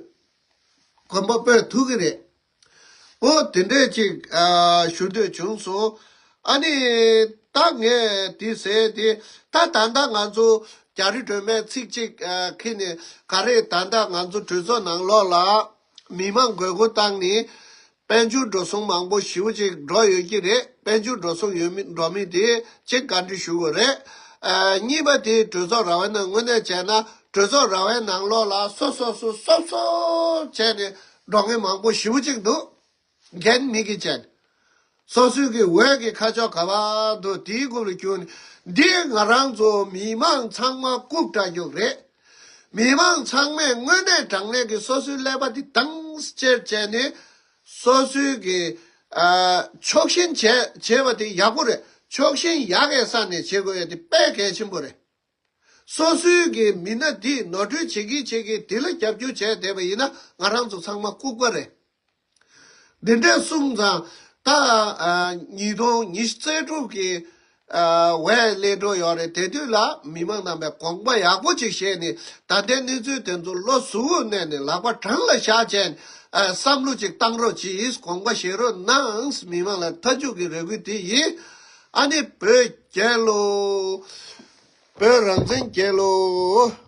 གོམ་པ་སྤོས་ཐུབ་ཀྱི་རེད། འོ་དེ་འདྲས་ཅིག་ཨ། ཞུ་འདོད་བྱུང་སོང་། ཨ་ནི་ད་ངས་དེ་ཟེར་ཏེ། ད་ད་ལྟ་ང་ཚོ་རྒྱ་རི་སྒྲོལ་མས་ཚིག་གཅིག་ཨ། ཁྱེར་ནས། ག་རེ་ད་ལྟ་ང་ཚོ་གྲོས་ཚོགས་ནང་ལོགས་ལ་མི་མང་དགོས་མཁོ་བཏང་ནས་དཔལ་འབྱོར་འགྲོ་སོང་མང་པོ་ཞེ་པོ་ཅིག་འགྲོ་ཡོད་ཀྱི་རེད། དཔལ་འབྱོར་འགྲོ་སོང་ཡོད་མེད་འགྲོ་མེད་དེ་ཅིག་བཀའ་འདྲི་ཞུ་དགོས་རེད། ཨ། གཉིས་པ་དེ་གྲོས་ཚོགས་ར་བའི་ནང་དངོས་གནས་བྱས་ན་གྲོས་ཚོགས་ར་བའི་ནང་ལོགས་ལ་སོ་སོ་སོ་སོ་སོ་བྱས་ནས་འགྲོ་མཁན་མང་པོ་ཞེ་པོ་ཅིག་འདུག་རྒན་མི་གི་ཅན། སོ་སོའི་གི་འོས་ཀྱི་ཁ་ཕྱོགས་ག་པར་འདུག་དེའི་སྐོར་ལ་བསྐྱོན་ནས། འདི་ང་རང་ཚོ་མི་མང་ཚང་མ་ལྐུགས་དྲག་རྒྱུ་རེད། མི་མང་ཚང་མས་དངོས་གནས་དྲང་གནས་ཀྱི་སོ་སོའི་ཀླད་པ་འདི་དྭངས་གཅེར་བྱས་ནས། སོ་སོའི་གི་ཨ། ཕྱོགས་ཞེན་བྱས་བྱས་པ་དེ་ཡག་པོ་རེད། ཕྱོགས་ཞེན་ཡག་གི་ས་ནས་བྱེད་དགོས་ཡ་དེ་དཔེ་གལ་ཆེན་པོ་རེད། སོ་སོའི་གི་མི་སྣ་འདིས་ནོར་འཁྲུལ་བྱེད་ཀྱི་བྱེད་ཀྱི་དེ་ལ་རྒྱབ་སྐྱོར་བྱས་བསྡད་པ་ཡིན་ན་ང་རང་ཚོ་ཚང་མ་ལྐུགས་པ་རེད། འདི་འདྲས་གསུངས་ཙང་། ད་ཨ། ཉིས་སྟོང་ཉི་ཤུ་རྩ་དྲུག་གི་ཨ། འོས་སླེབས་འགྲོ་ཡོད་རེད། དེ་དུས་ལ་མི་མང་རྣམ་པས་དགོངས་པ་ཡག་པོ་ཅིག་བཞེས་ནས། ད་ལྟའི་གནས་ཚུལ་དེ་ཚོ་བློ་གཟུ་བོར་གནས་ནས་ལག་པ་བྲང་ལ་བཞག་བྱས་ཨ། བསམ་བློ་ཅིག་བཏང་རོགས་གྱིས། དགོངས་པ་བཞེས་རོགས་གནང་། མི་མང་ལ་མཐའ་མཇུག་གི་རེ་སྐུལ་དེ་ཡིན། ཨ་ནི་བོད་རྒྱལ་ལོ། བོད་རང་བཙན་རྒྱལ་ལོ།